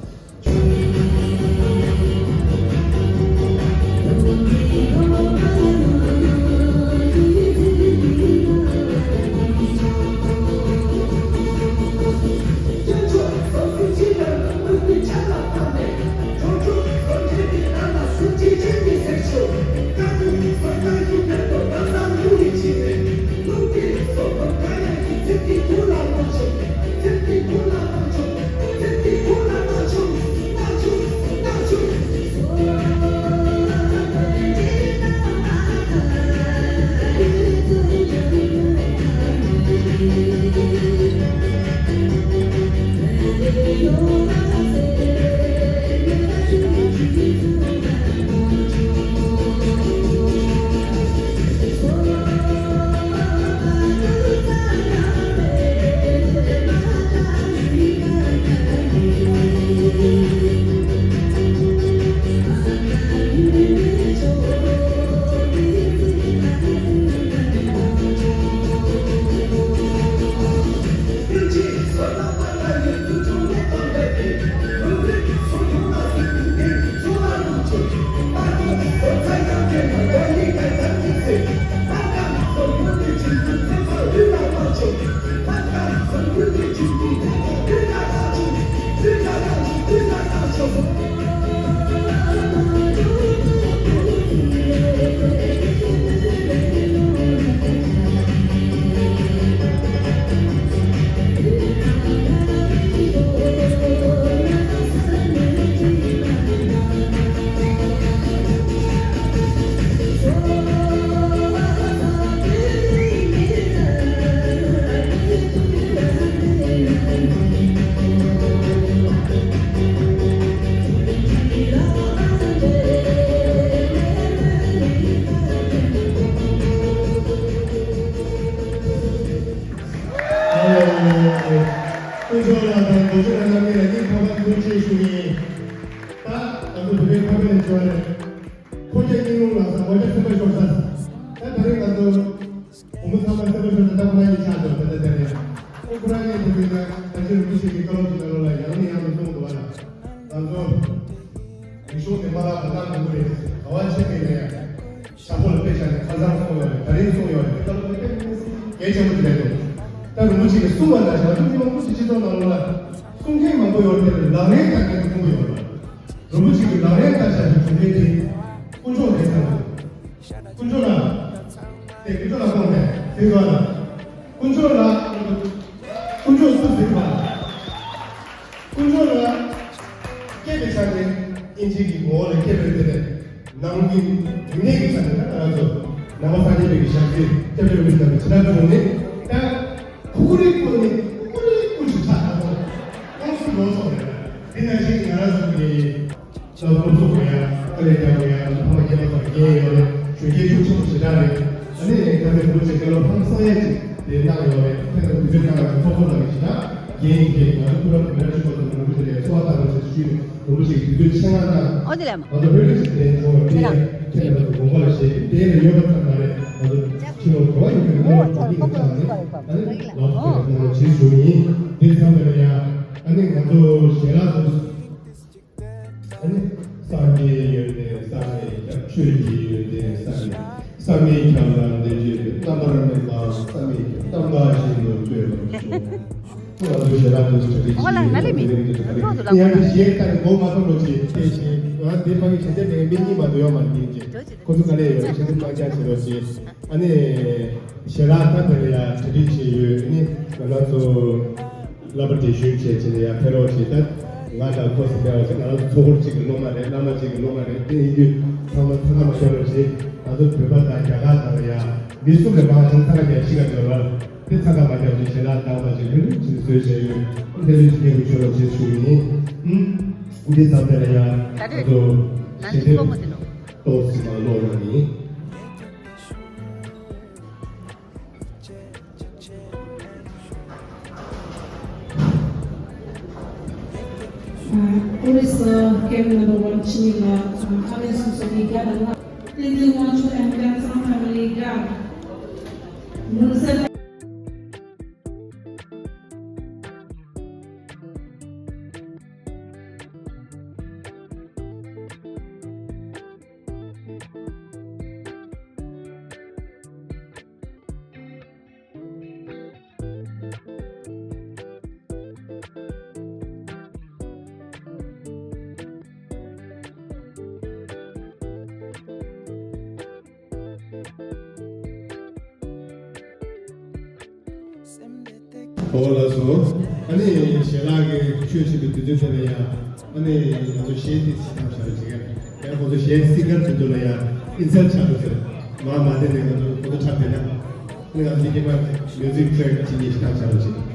ང་ཚོ་རང་རང་གི་ལ་ཉིན་ཁ་པར་ཐུགས་རྗེ་ཞུ་ཡིན། ད་ང་ཚོ་བོད་པའི་ཁ་པར་ནས་བྱོན་རེད། ཁོ་རྒྱ་སྙིང་རླུང་ལ་ས་ངོ་རྒྱ་སེམས་པ་ཤོར་ས། ད་ད་རེས་ང་ཚོ་བུ་མོ་ཚང་མ་སེམས་པ་ཤོར་ས། ད་ཁོ་རང་གཉིས་ཆགས་འགྲོ། ད་ད་ད་རེད། ཨོ་ཁོ་རང་གཉིས་དེ་དུས་ད་ད་ཅི་རིན་པོ་ཆེ་གི་བཀའ་སློབ་ཀྱི་ནང་ལོགས་ལ་ཡང་ནས་ཡང་དུ་གསུངས་འདུག་བ་ལ། ང་ཚོ་རིག་གཞུང་དེ་མ་རག་པ་ལྟར་དགོས་ཀྱི་རེད། ག་བ་ཆེ་གི་ནས་ཡང་། ཞྭ་ཕོ་ལ་དཔེ་བཞག་ནས་ཁ་སང་གསུངས་ཡོད་རེད། ད་རིང་གསུངས་ཡོད་རེད། ད་ལོ་དཔེ་གལ་ཆེན་པོ་ཞིག་རེད་འདུག་ད་རིན་པོ་ཆེ་གིས་གསུངས་པ་ལ་བཞག་ན་ཐུགས་རྗེ་མང་པོ་ཞིག་སྤྱི་ཚོགས་ནང་ལོགས་ལ་གསུང་མཁན་མང་པོ་ཡོད་རེད། ལག་ལེན་བསྟར་མཁན་དེ་ཁོང་ཡོད་རེད། རིན་པོ་ཆེ་གིས་ལག་ལེན་བསྟར་བཞག་པའི་གྲུབ་འབྲས་དེ་དཀོན་མཆོག་རེད་བསམ་གི་འདུག་དཀོན་མཆོག་ལ། དེ་དཀོན་མཆོག་ལ་དགོངས་ཏེ་ཟེར་བ་ལ། དཀོན་མཆོག་ལ། དཀོན་མཆོག་སུ་ཟེར་བ། དཀོན་མཆོག་ལ་སྐྱེས་པའི་ཆ་ནས་དབྱིན་ཇི་གི་ངོ་བོ་ལ་སྐྱེས་པའི་དེ་ནས་ནང་གི་རིག་གནས་ཀྱི་ཆ་ནས་ད་ང་ཚོ་ནང་པ་སངས་རྒྱས་པའི་གི་ཞབས་ཕྱི་སྐྱབས་རྗེ་རིན་པོ་ཆེ་དང་ཕྱི་ནང་བྱུང་ནས་ད་ཁུག་རེ་ཁུག་ནས་ཁུག་རེ་ཁུག་ཞིག་ཆགས་ད་དུང་ཁོང་ཚོ་ལོ་ཚོགས་རེད། དེ་ནང་བཞིན་ང་རང་ཚོ་གི་ལ་སློབ་གསོ་དགོས་ཡ། དཀའ་ལས་རྒྱག་དགོས་ཡ། ཕ་མ་སྐྱེས་པ་ཚོར་འགན་ཡོད་རེད། གཞོན་སྐྱེས་ཤུགས་ཆེན་པོ་ཞེ་དྲག་རེད། ཨ་ནི་ཁ་སང་རིན་པོ་ཆེ་བཀའ་སློབ་ཧང་སང་ཡ་ཅིག་དེ་གནང་ཡོད་རེད། ཁྱེད་ཚོ་དུས་ཚོད་གནང་བའི་ཚོགས་གཙོ་ལགས་ཀྱིས་ཞེ་དྲག་འགན་ཡིན་གྱི། ང་ཚོ་སྐུ་རབ་བོད་རབ་ཆེན་པོ་ཚོ་རིན་པོ་ཆེ་ལ་གསོལ་བ་བཏབ་རོགས་ཞེས་ཞུས་ནས་རིན་པོ་ཆེ་གིས་དུས་ཚོད་ཕྱེད་ཀ་གནང་། ཨོ་དེ་ལས་མ། ང་ཚོ་བོད་རིགས་ཀྱི་དེ་ཚོ་དེ་ཁྱེད་རང་ཚོ་དགོངས་པ་ལ་བཞེས་ཏེ་དེ་ལ་ཡོད་པ་ཙམ་མ་རེད། ང་ཚོ་ཕྱི་ལོགས་ག་བ་ཡོད་པའི་ངོ་བོ་གྲོང་ཁྱེར་གྱི་ཆ་ནས་ཨ་ནི་ལག་ཐོག་ཏུ་གནང་རོགས་ཞེས་ཞུ་གི་ཡིན། དེ་ཙམ་པ་ལ་ཡ། ཨ་ནི་ང་ཚོ་ཞལ་ལག་ཚོ། ཨ་ནི་སངས་རྒྱས་ཡོན་ཏན་བསམ་མི་ཁྱབ། ཆོས་ཀྱི་ཡོན་ཏན་བསམ་མི་བསམ་མི་ཁྱབ་ལ་འདི་བརྗོད་པའི། རྣམ་པར་སྨིན་པ་བསམ་མི་ཁྱབ། རྣམ་དག་བཞིན་དུ་སྤྱོད་པར་ཤོག་ང་ཚོ་ཞལ་ལག་དུ་ཞབས་ཕྱི་ཞུ་ཡིན། ང་ལ་ང་ལ་མི་ཡང་གཞས་ལྟ་ནས་མགོ་མ་ཚོམ་རོགས་བྱེད། དེ་བཞིན་ང་འདི་ཕ་གི་གཞས་ལྟ་ནས་མི་གཉིས་མ་གཏོགས་ཡོད་མ་རེད། དེ་བཞིན་ཁོ་ཚོ་དཀའ་ལས་ཡོད་རེད། ཆེད་དུ་བཏང་རྒྱ་བྱེད་རོགས་བྱེད། ཨ་ནི་ཞལ་ལག་ད་དེ་ལ་ཡ་གྲ་སྒྲིག་བྱས་ཡོད། ཨ་ནི་ང་རང་ཚོ་བསླབ་པ་འགྲེལ་བཤད་བྱས་བྱས་ནས་ཡ་ཕེབས་རོགས་བྱེད། ད་ང་དང་ཁོ་ཚོ་ཕེབས་རོགས་བྱེད། ང་རང་ཚོ་ཚོགས་སྐོར་གཅིག་གི་སློབ་མ་རེད། བླ་མ་གཅིག་གི་སློབ་མ་རེད། དེ་ཡིན་དུས་ཚང་མ་ཚ་ཚ་མ་ཤོར་རོགས་བྱེད། ང་ཚོ་བོད་པ་དང་རྒྱ་གར་དང་ལ་ཡ་མི་གསུམ་ལས་མང་ཆེ་ཚ་ཁ་རྒྱག་ཤི་ཁ་འགྲོ་བར། དེ་ཚ་ཁ་མ་རྒྱག་རྒྱུ་ཞལ་ལག་དང་མ་བྱེད་རྒྱུ་ནི་ཅིག་བཟོས་བྱས་ཡོད། དེ་ལས་ཅིག་སྐད་ཆ་ཤོད་རོགས་བྱེད་ཞུ་ཡིན། ཨུམ། འདི་ཙམ་དེ་ལ་ཡ་ད་ང་ཚོ་ཞལ་འདེབས་ཏོག་ཙམ་ལོག་ཡོང་ཡིན། Who is the camp number one Chinila? Come and see the Gada. Please, we want to and Gada family Gada. ཨོ་ལགས་སོ། ཨ་ནི་ཞལ་ལག་གི་ཆོས་བྱེད་པའི་དུས་ཚོད་དེ་ལ་ཡང་ཨ་ནི་ང་ཚོ་གཞས་ཏོག་ཙམ་བཏང་བཞག་རེད་བྱེད་ཀྱི། ཡང་ཁོང་ཚོ་གཞས་སིང་གར་དེ་ཚོ་ལ་ཡང་ཨིན་སལ་ཆགས་འགྲོ་ཟེར། མ་མ་བསྡད་ནས་ང་ཚོ་ཁོང་ཚོ་འཁྲབ་བསྡད་ན། ཨ་ནི་ང་ཚོ་འདི་སྐྱེས་པ་མིའུ་ཟིག་ཊེག་གཅིག་གཉིས་ཤིག་བཏང་བཞག་རེད་བྱེད་ཀྱི།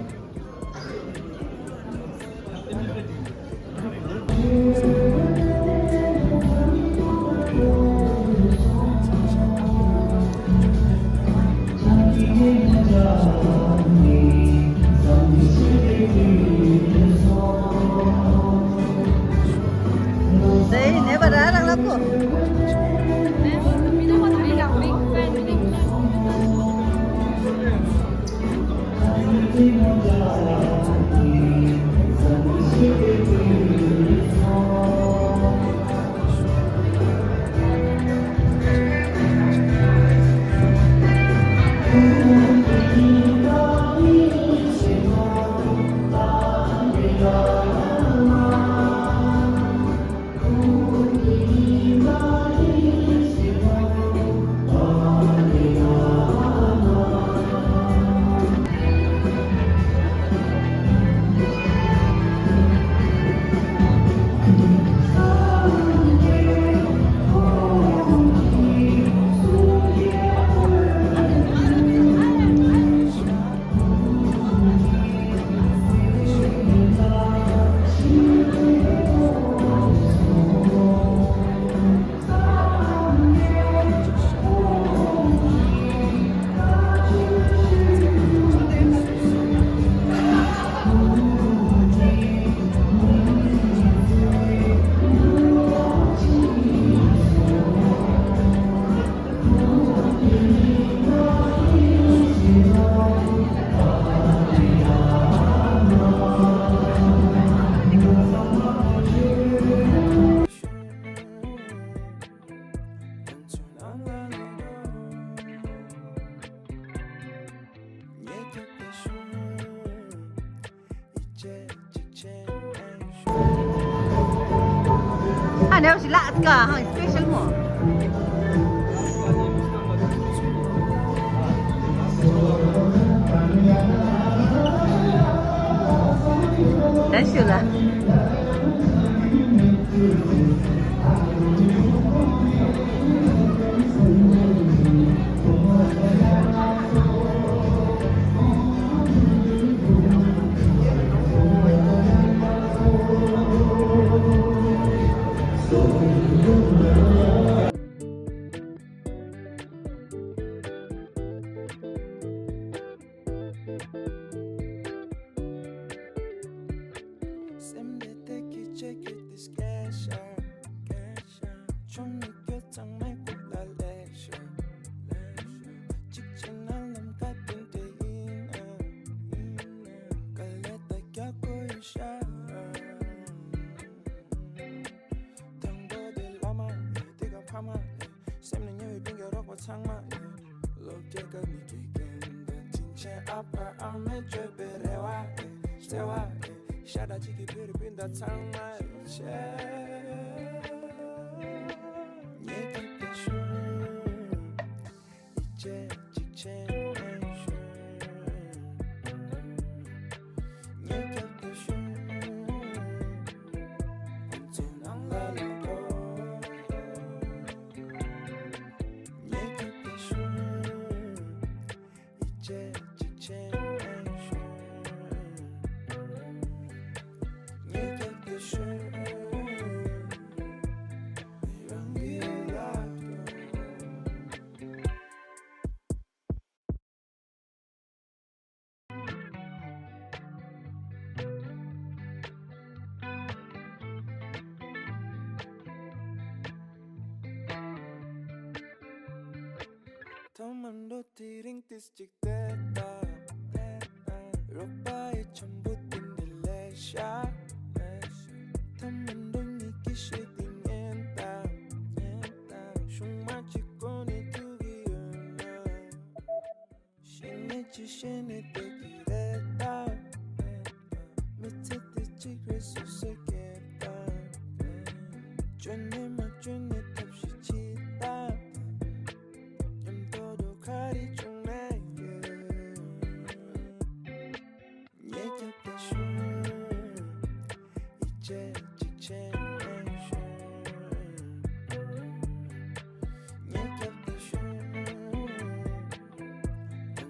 ནས་ཞིག་ལ་ཨ་ཀ་ཧང་སི་པེ་ཤལ་མོ། ད་ཞུ་ལ། སེམས་དེ་དེ་གི་ཆེ་གི་དེ་སྐད་ཤར། ཆུང་མི་སྐྱོ་ཚང་མའི་ཁུག་ལ་ལེགས་ཤོག་གཅིག་བྱས་ན་ལམ་ཁ་དེ་འདྲ་ཡིན་ན། དཀའ་ལས་ད་རྒྱག་དགོས་ཡོད་ཤག་དང་པོ་དེ་བླ་མ་ཡིན། དེ་ག་ཕ་མ་ཡིན། སེམས་ནས་ཉེ་བའི་སྤུན་ཀྱག་རོགས་པ་ཚང་མ་ཡིན། སློབ་གྲྭའི་སྐབས་ནས་དགེ་རྒན་དང་དྲིན་ཆེན་ཨ་ཕ་ཨ་མས་བཅོལ་བའི་རེ་བ་ཡིན། བརྩེ་བ་ཡིན། ཤ་ཁྲག་གཅིག་གི་བུ་རུ་སྤུན་ཟླ་ཚང་མ་ཡིན། ཆེ་ཉེ་གི་དེ་ཤུ། ཐོག་མར་འགྲོ་དེ་རིང་ཏིས་གཅིག་བལྟས་དང་། རོགས་པ་ཡི་འཆམ་པོ་དེ་འདྲ་ལས་ཤ། ཐོག་མར་འགྲོ་ཉིད་ཀྱི་ཤེས་དེ་ཉན་དང་། ཤུང་མ་གཅིག་གོ་ནས་ཐུག་གི་ཡོད་ན། ཤེས་ནས་ཅི་ཤེས་ནས་བསྡད་ཀྱི་རེད་ད། མི་ཚེ་འདི་གཅིག་རེད་སོ་སོས་སྐྱེལ་ད། འཇོན་ནས་མ་འཇོན་ནས་ཐབས་ཤེས་བྱེད་ད། མཉམ་དུ་འགྲོ་ག་རེ་བྱུང་ན་ཡོད། ཉེ་རྒྱབ་དེ་ཤུ། ཡིད་ཆེས་གཅིག་བྱས་ནས་ཤོད། ཉེ་རྒྱབ་དེ་ཤུ། ང་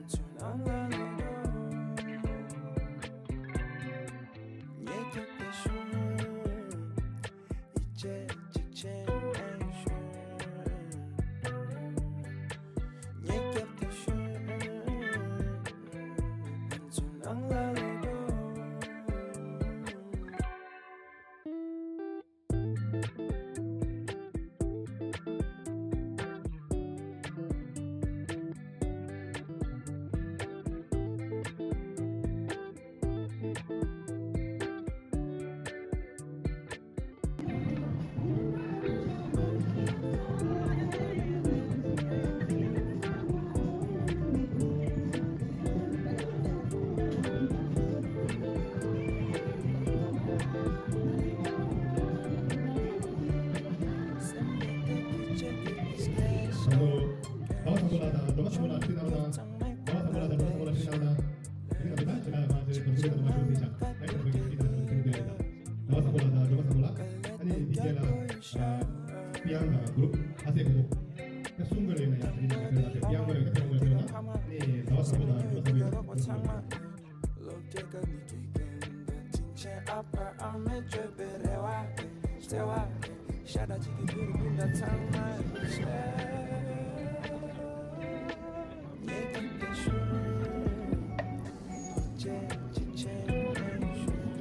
ཚོའི་ནང་ལ་ལོག་འགྲོ། ཉེ་རྒྱབ་དེ་ཤུ། ཡིད་ཆེས་གཅིག་བྱས་ནས་ཤོད། ཉེ་རྒྱབ་དེ་ཤུ། ང་ཚོའི་ནང་ལ་ལོག་འགྲོ། ཨ་ནོ། ཟླ་བ་བཟང་པོ་ལགས་དང་སྒྲོལ་མ་བཟང་པོ་ལགས་ཁྲིད་གནང་དང་། ཟླ་བ་བཟང་པོ་ལགས་དང་སྒྲོལ་མ་བཟང་པོ་ལགས་ཁྲིད་གནང་དང་། དེ་ནི་ང་ཚོ་ད་ཆེ་ཁ་ཡ་ཁང་ཚོའི་དོ་ཤུ་གི་དང་མ་ཤུ་ཟིན་ཅང་ཨེ་ཁོ་ཁོ་ཡི་ཁྲིད་གནང་དང་ཁྲིད་གནང་དང་། ཟླ་བ་བཟང་པོ་ལགས་དང་སྒྲོལ་མ་བཟང་པོ་ལགས། ཨ་ནི་འདི་རྗེས་ལ་ཨ་པི་ཡང་དང་གུ་རུབ་ཨ་སེ་གུ་རུབ་ད་གསུམ་ག་རེ་ཡིན་ན་ཡང་དེ་ནི་ང་ཚོ་ད་ཆེ་པི་ཡང་ག་རེ་ད་ཆེ་རོང་ག་རེ་ད་ཨ་ནི་ཟླ་བ་བཟང་པོ་དང་སྒྲོལ་མ་བཟང་པོ་ཡིན་ན་གུ་རུབ་ཟིན། སློབ་གྲྭའི་སྐབས་ནས་དགེ་རྒན་དང་དྲིན་ཆེན་ཨ་ཕ་ཨ་མས་བཅོལ་བའི་རེ་བ་ཡིན། བརྩེ་བ་ཡིན། ཤ་ཁྲག་གཅིག་གི་བུ་རུ་སྤུན་ཟླ་ཚང་མ་ཡིན། ཉེ་རྒྱབ་དེ་ཤུ། ཡིད་ཆེས་གཅིག་བྱས་ནས་ཤོད།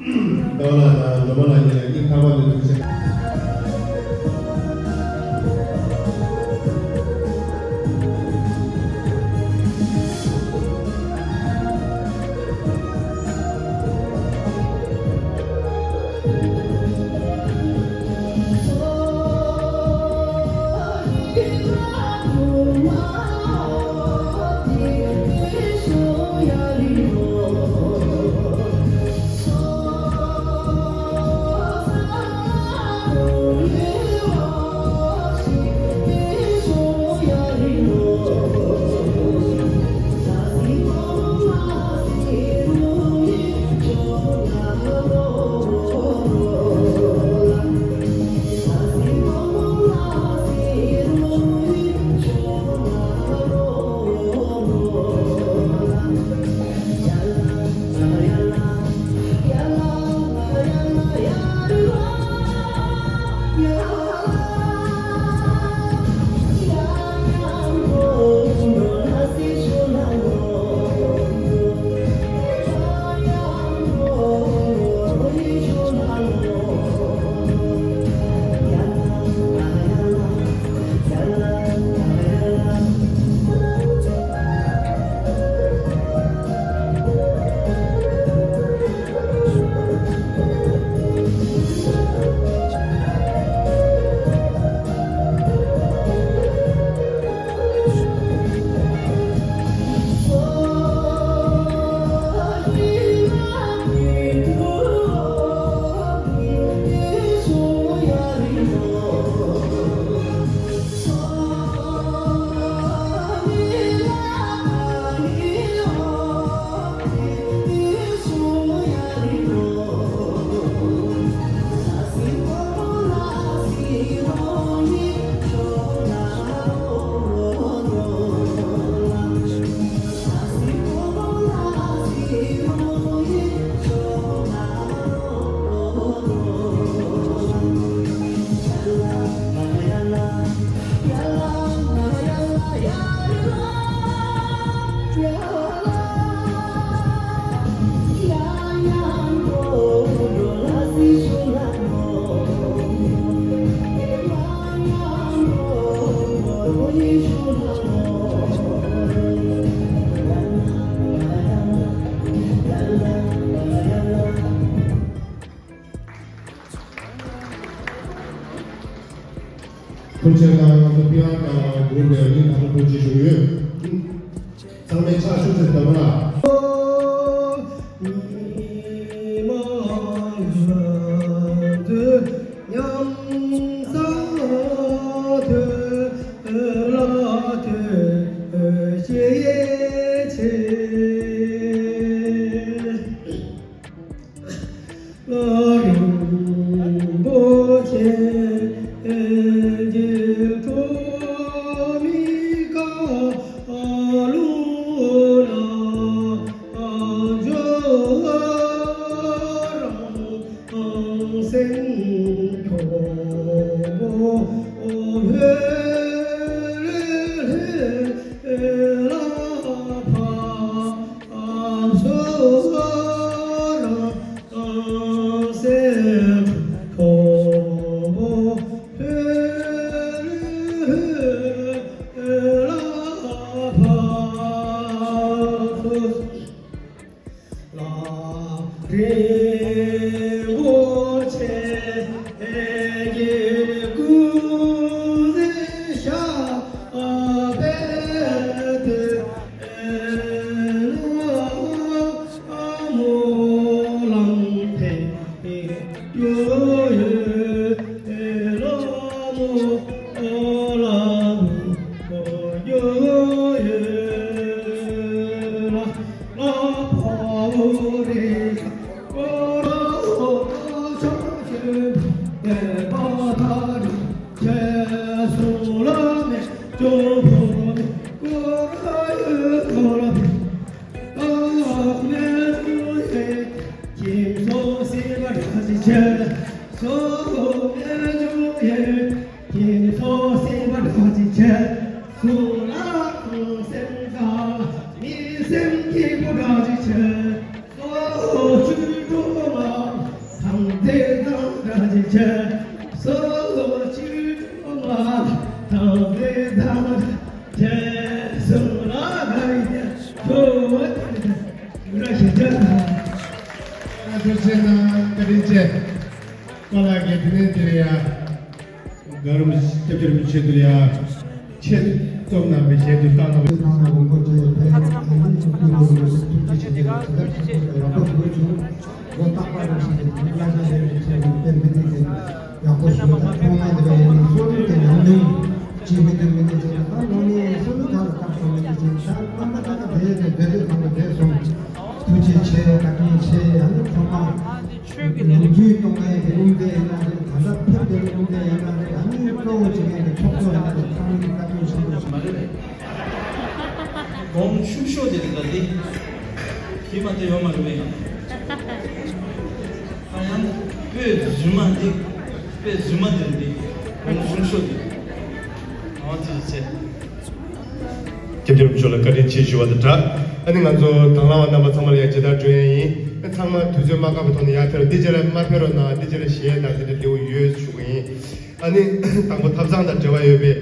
ཟླ་བ་ལགས་དང་སྒྲོལ་མ་ལགས་གཉིས་ལ་སྙིང་ཐག་པ་ནས་ཐུགས་རྗེ་ཆེ། ཐུགས་རྗེ་གནང་། ང་ཚོ་པི་ཨར་དང་གུ་རུབ་ལ་སྙིང་ཐག་པ་ཐུགས་རྗེ་ཞུ་གི་ཡོད། ཚང་མས་ཕྱག་ཤུགས་ཆེ་བརྡབ་ར། ཡུ་ར་ཞེ་ཆ་དང་། ཨ་ཐུགས་རྗེ་གནང་། བཀའ་དྲིན་ཆེ། པཱ་ལགས་ཀྱིས་དེ་ནས་དེ་ལ་ཡ། གར་སྐྱབས་རྗེ་རིན་པོ་ཆེ་དེ་ལ་ཡ། ཆེད་རྩོམ་གནང་བའི་ཞལ་དུ་བཏང་གནང་བའི། ཐུགས་རྗེ་ཆེ། ལོ་རྟག་པར་རེ་ཞིག་གི་ལ་ཆ་ཞིག་གི་ཆེད་དུ་དཔེ་མི་སྲིད་ཀྱི་ཡག་པོ་ཞུ་བ་དང་། ཐོག་མ་དེ་ལ་ཡིན་ན་སོ་སོ་གི་ཉམས་མྱོང་ཅིག་མི་འདུག་མི་འདུག་ཅེས་ན། ད་ནང་ནས་སོ་སོ་ད་ལ་སྐབས་སོ་མི་འདུག་ཅེས་ན། ད་ལྟ་ད་ལྟ་དེ་དེ་དེ་དེ་སོང་དེ་སོང་། ཐུགས་རྗེ་ཆེ། བཀའ་དྲིན་ཆེ། ཨ་ནི་ཚང་མ་ནམ་རྒྱུན་གཏོང་མཁན་གྱི་དབུ་མཛད་ཡིན་ན་རེད། ད་ལྟ་ཕེབས་པའི་དབུ་མཛད་ཡིན་ན་རེད། ཨ་ནི་གཙོ་བོ་བྱེད་མཁན་གྱི་ཚོགས་གཙོ་ཡིན་ན་རེད། ཚང་མ་གི་བཀའ་དྲིན་ཆེན་པོ་ཞུ། མ་རེད་པས། གོང་ཆུང་ཤོས་དེ་རེད་ད་དེ། དེ་མ་གཏོགས་ཡོད་མ་རེད་པས། ཨ་ཡང་དཔེ་རྫུན་མ་དེ། དཔེ་རྫུན་མ་དེ་རེད་དེ། གོང་ཆུང་ཤོས་དེ། ཨ་དེ་ཚེ། སྐྱབས་རྗེ་རིན་པོ་ཆེ་ལ་བཀའ་དྲིན་ཆེ་ཞུ་བ་དང་སྦྲགས། ཨ་ནི་ང་ཚོ་དང་བླངས་པ་རྣམ་པ་ཚང་མ་ལ་ཡང་མཇལ་དར་སྒྲོན་ཡས་ཡིན། ཨ་ཚང་མ་དུས་ཚོད་མ་འགོར་བའི་ཐོག་ནས་ཡར་ཕེབས་རོགས། འདི་རྗེས་ལ་མར་ཕེབས་རོགས་གནང་། འདི་རྗེས་ལ་གཞས་དང་དེ་འདྲ་ལེའུ་ཡོད་ཞུ་གི་ཡིན། ཨ་ནི་དང་པོ་ཐབ་ཚང་དང་འབྲེལ་བ་ཡོད་པའི།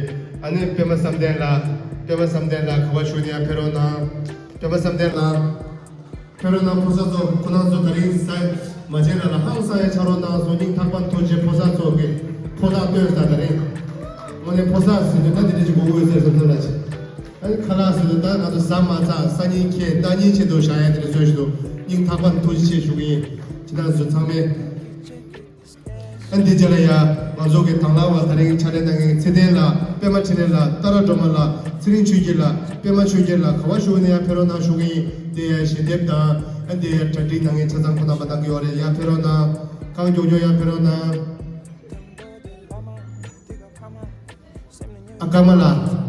ཨ་ནི་པད་མ་བསམ་གཏན་ལགས། པད་མ་བསམ་གཏན་ལགས་ག་པར་བཞུགས་ནས་ཡར་ཕེབས་རོགས་གནང་། པད་མ་བསམ་གཏན་ལགས། ཕེབས་རོགས་གནང་། ཕོ་གསར་ཚོ། ཁོ་རང་ཚོ་དེ་རིང་ཟ་མ་བྱན་ལ་ལ་ཧང་སང་ཡ་ཆ་རོགས་གནང་སོང་། སྙིང་ཐག་པ་ནས་ཐུགས་རྗེ་ཆེ། ཕོ་གསར་ཚོ་གི་ཕོ་ཐག་བཏོན་ས་དེ་རིང་། དངོས་གནས་ཕོ་གསར་ཟེར་དུས་ད་དེ་འདྲ་ཅིག་དགོས་ཀྱི་ཡོད་ཟེར་བསམ་བསམ་ལ་ཅིག་ཨ་ནི་ཁ་ལག་ཟེར་དུས་ད་ང་ཚོ་ཟ་མ་ཚ་སང་ཉིན་ཁྱེད་ཟླ་ཉིན་ཆེད་དུ་བཞག་ཡ་དེ་འདྲ་ཚོ་ཞིག་འདུག་སྙིང་ཐག་པ་ནས་ཐུགས་རྗེ་ཆེ་ཞུ་གི་ཡིན། ཁྱེད་རང་ཚོ་ཚང་མས། ཨ་འདི་རྗེས་ལ་ཡ་ང་ཚོ་གི་དང་བླངས་པ་དེ་རིང་ཕྱག་ལས་གནང་མཁན་ཚེ་བརྟན་ལགས། པད་མ་འཕྲིན་ལས་ལགས། ཏཱ་ར་སྒྲོལ་མ་ལགས། ཚེ་རིང་ཆོས་རྒྱལ་ལགས། པད་མ་ཆོས་རྒྱལ་ལགས། ག་པར་བཞུགས་ནས་ཡར་ཕེབས་རོགས་གནང་ཞུ་གི་ཡིན། དེ་ཡ་ཞལ་འདེབས་དང་། ཨ་འདི་ཡ་གྲ་སྒྲིག་གནང་མཁན་ཆ་ཚང་ཁོ་རྣམ་པ་གནང་གི་ཡོད་རེད། ཡར་ཕེབས་རོགས་གནང་། གང་མགྱོགས་མགྱོགས་ཡར་ཕེབས་རོགས་གནང་། ཨ་ཀརྨ་ལགས།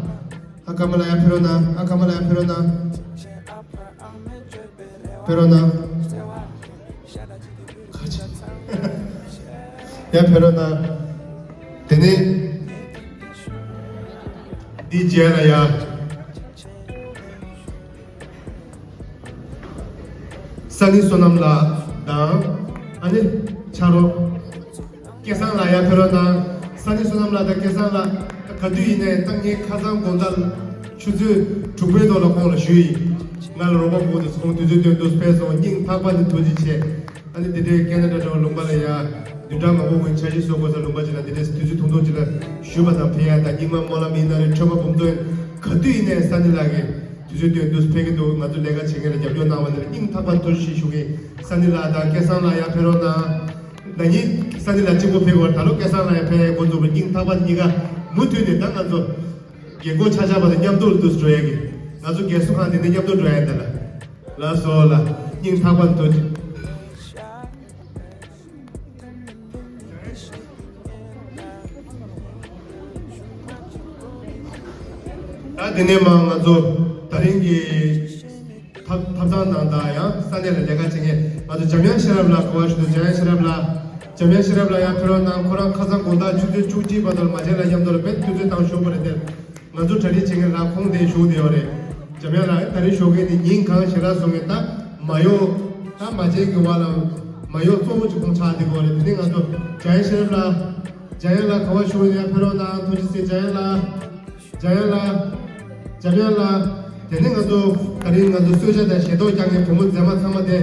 ཨ་ཀརྨ་ལགས་ཡར་ཕེབས་རོགས་གནང་། ཨ་ཀརྨ་ལགས་ཡར་ཕེབས་རོགས་གནང་། ཕེབས་རོགས་གནང་། ཁ་ཆེ། ཡར་ཕེབས་རོགས་གནང་། དེ་ནས་འདི་རྗེས་ལ་ཡ། ས་ནི་བསོད་ནམས་ལགས་དང་། ཨ་ནི་ཕྱག་རོགས་སྐལ་བཟང་ལགས་ཡར་ཕེབས་རོགས་གནང་། ས་ནི་བསོད་ནམས་ལགས་དང་སྐལ་བཟང་ལགས་ག་དུས་ཡིན་ནའི་ད་ངའི་ཁ་སང་དགོང་དག་ཆུ་ཚོད་དྲུག་པའི་ཐོག་ལ་ཁོང་ལ་ཞུས་ཡིན། ང་ལ་རོགས་པ་དགོས་འདུག་ཁོང་དུས་ཚོད་བཏོན་འདུག་ཕེབས་སོང་། སྙིང་ཐག་པ་ནས་ཐུགས་རྗེ་ཆེ། ཨ་ནི་དེ་འདྲའི་ཀེ་ན་ཌ་འདྲ་བ་ལུང་པ་ལ་ཡ་བདུན་ཕྲག་མང་པོ་སྔོན་འཆར་གཞི་བཟོ་དགོས་ས་ལུང་པ་ཅིག་ལ་དེ་འདྲའི་དུས་ཚོད་ཐུང་ཐུང་ཅིག་ལ་ཞུས་པ་དང་ཕེབས་ཡ་དང་། རྙིང་མ་སྨོན་ལམ་ཡིན་ན་རེད། མཆོད་པ་འབུམ་ཚོགས་ཡིན། ག་དུས་ཡིན་ནའི་ས་ནི་ལགས་ཀྱིས་དུས་ཚོད་བཏོན་འདུག་ཕེབས་ཀྱི་འདུག་ང་ཚོ་ལས་ཀ་བྱེད་མཁན་ལ་རྒྱབ་སྐྱོར་གནང་བ་དེ་ལ་སྙིང་ཐག་པ་ནས་ཐུགས་རྗེ་ཆེ་ཞུ་གི་ཡིན། ས་ནི་ལགས་དང་སྐལ་བཟང་ལགས་ཡར་ཕེབས་རོགས་གནང་། ན་ནིང་ས་ནི་ལགས་གཅིག་པོ་ཕེབས་པ་ད་ལོ་སྐལ་བཟང་ལགས་ཡར་ཕེབས་འགོ་འཛུགས་པ། སྙིང་ཐག་པ་གཉིས་ཀ་མུ་མཐུད་ནས་ད་ང་ཚོ་རྒན་འཁོགས་ཆ་ཆ་བ་དང་མཉམ་དུ་ལ་འདུག་སེ་འགྲོ་ཡ་གི། ང་ཚོ་རྒན་གསོ་ཁང་དེ་ནས་མཉམ་དུ་འགྲོ་ཡ་ད་ལ། ལགས་སོ་ལགས། སྙིང་ཐག་པ་ནས་ཐུགས་རྗེ། ད་དེ་ནས་མར་ང་ཚོ་ད་རིང་གི་ཐབ་ཐབ་ཚང་ནང་དང་ཡང་ས་གནས་ལ་ལས་ཀ་བྱེད་མཁན་ང་ཚོ་འཇམ་དབྱངས་ཤེས་རབ་ལགས་གོ་བ་ཞུ་དོ། འཇམ་དབྱངས་ཤེས་རབ་ལགས། འཇམ་དབྱངས་ཤེས་རབ་ལགས་ཡར་ཕེབས་རོགས་གནང་། ཁོ་རང་ཁ་སང་དགོང་དག་ཆུ་ཚོད་བཅུ་གཅིག་བར་དུ་མ་བྱན་ལ་མཉམ་དུ་ལ་དཔེ་དུས་ཚོད་བཏང་ཞོག་པ་རེད་དེ། ང་ཚོ་གྲ་སྒྲིག་བྱེད་མཁན་ལ་ཁོང་དེ་བཞུགས་བསྡད་ཡོད་རེད། འཇམ་དབྱངས་ལགས་ད་རེས་ཞོགས་ཀས་དེ་ཉིན་གང་ཞེ་དྲག་སོང་ངས་ད་མ་གཡོག་ད་མ་བྱན་གྱི་བར་ལ་མ་གཡོག་གཙོ་བོ་ཅིག་ཁོང་ཆགས་བསྡད་ཀྱི་ཡོད་རེད། དེ་ནས་ང་ཚོ་འཇམ་དབྱངས་ཤེས་རབ་ལགས། འཇམ་དབྱངས་ལགས་ག་པར་བཞུགས་ཡོད་ན་ཕེབས་རོགས་གནང་། ཐུགས་རྗེ་ཆེ། འཇམ་དབྱངས་ལགས། འཇམ་དབྱངས་ལགས། འཇམ་དབྱངས་ལགས། དེ་ནས་ང་ཚོ་ད་རིང་ང་ཚོ་གསོལ་ཇ་དང་ཞལ་ཏོག་རྒྱག་མཁན་བུ་མོ་མཛེས་མ་ཚང་མ་དེ་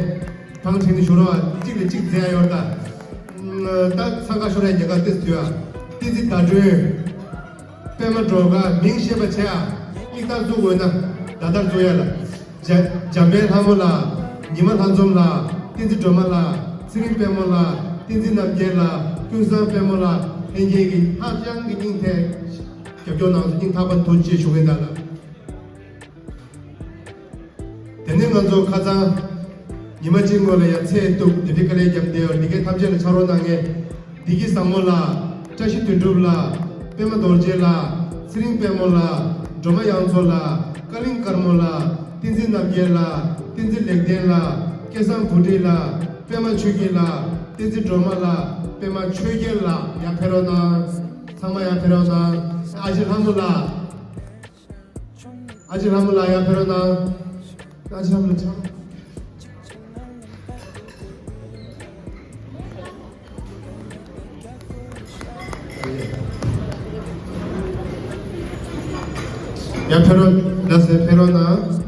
ཐང་ཆེན་ནས་བཞུགས་རོགས། གཅིག་ལ་གཅིག་མཛད་ཡ་ཡོད་ད། ད་འཚང་ཁ་ཤོར་ཡ་ཉེན་ཁ་ཏོག་ཙམ་འདུག་ཨ། བསྟན་འཛིན་ཟླ་སྒྲོན། པད་མ་སྒྲོལ་དཀར། མིང་ཤེས་པ་བྱས་ཨ། ཡིག་ཐག་བཙུགས་དགོས་ན་ཟླ་ལྟར་བཙུགས་ཡ་ལ། འཇམ་འཇམ་དཔལ་ལྷ་མོ་ལགས། ཉི་མ་ལྷ་འཛོམས་ལགས། བསྟན་འཛིན་སྒྲོལ་མ་ལགས། ཚེ་རིང་དཔལ་མོ་ལགས། བསྟན་འཛིན་རྣམ་རྒྱལ་ལགས། ཀུན་བཟང་དཔལ་མོ་ལགས། ལྷན་རྒྱས་ཀྱིས་ཧ་ཅང་གི་སྙིང་ཐག་རྒྱབ་སྐྱོར་གནང་སོང་། སྙིང་ཐག་པ་ཐུགས་རྗེ་ཆེ་ཞུ་གི་ཡིན་ད་ལགས། དེ་ནས་ང་ཚོ་ཁ་སང་ཉི་མ་གཅིག་སྔོན་ལ་ཡང་ཚེས་གཏུགས་འདི་འདྲའི་དཀའ་ལས་བརྒྱབ་བསྡད་ཡོད། འདི་གའི་ཐམས་ཅད་ལ་ཕྱག་རོགས་གནང་མཁན་བདེ་སྐྱིད་བཟང་མོ་ལགས། བཀྲ་ཤིས་དོན་གྲུབ་ལགས། པད་མ་རྡོ་རྗེ་ལགས། ཚེ་རིང་དཔལ་མོ་ལགས། སྒྲོལ་མ་གཡང་མཚོ་ལགས། ཀ་གླིང་དཀར་མོ་ལགས། བསྟན་འཛིན་རྣམ་རྒྱལ་ལགས། བསྟན་འཛིན་ལེགས་ལྡན་ལགས། སྐལ་བཟང་བུ་ཁྲིད་ལགས། པད་མ་ཆོས་རྒྱལ་ལགས། བསྟན་འཛིན་སྒྲོལ་མ་ལགས། པད་མ་ཆོས་རྒྱལ་ལགས། ཡར་ཕེབས་རོགས་གནང་། ཚང་མ་ཡར་ཕེབས་རོགས་གནང་། ཨ་ཅེ་ལྷ་མོ་ལགས། ཨ་ཅེ་ལྷ་མོ་ལགས་ཡར་ཕེབས་རོགས་གནང་། ཨ་ཅེ་ལྷ་མོ་ལགས་ཆགས། ཡར་ཕེབས་རོགས། ལགས་སེ་ཕེབས་རོགས་གནང་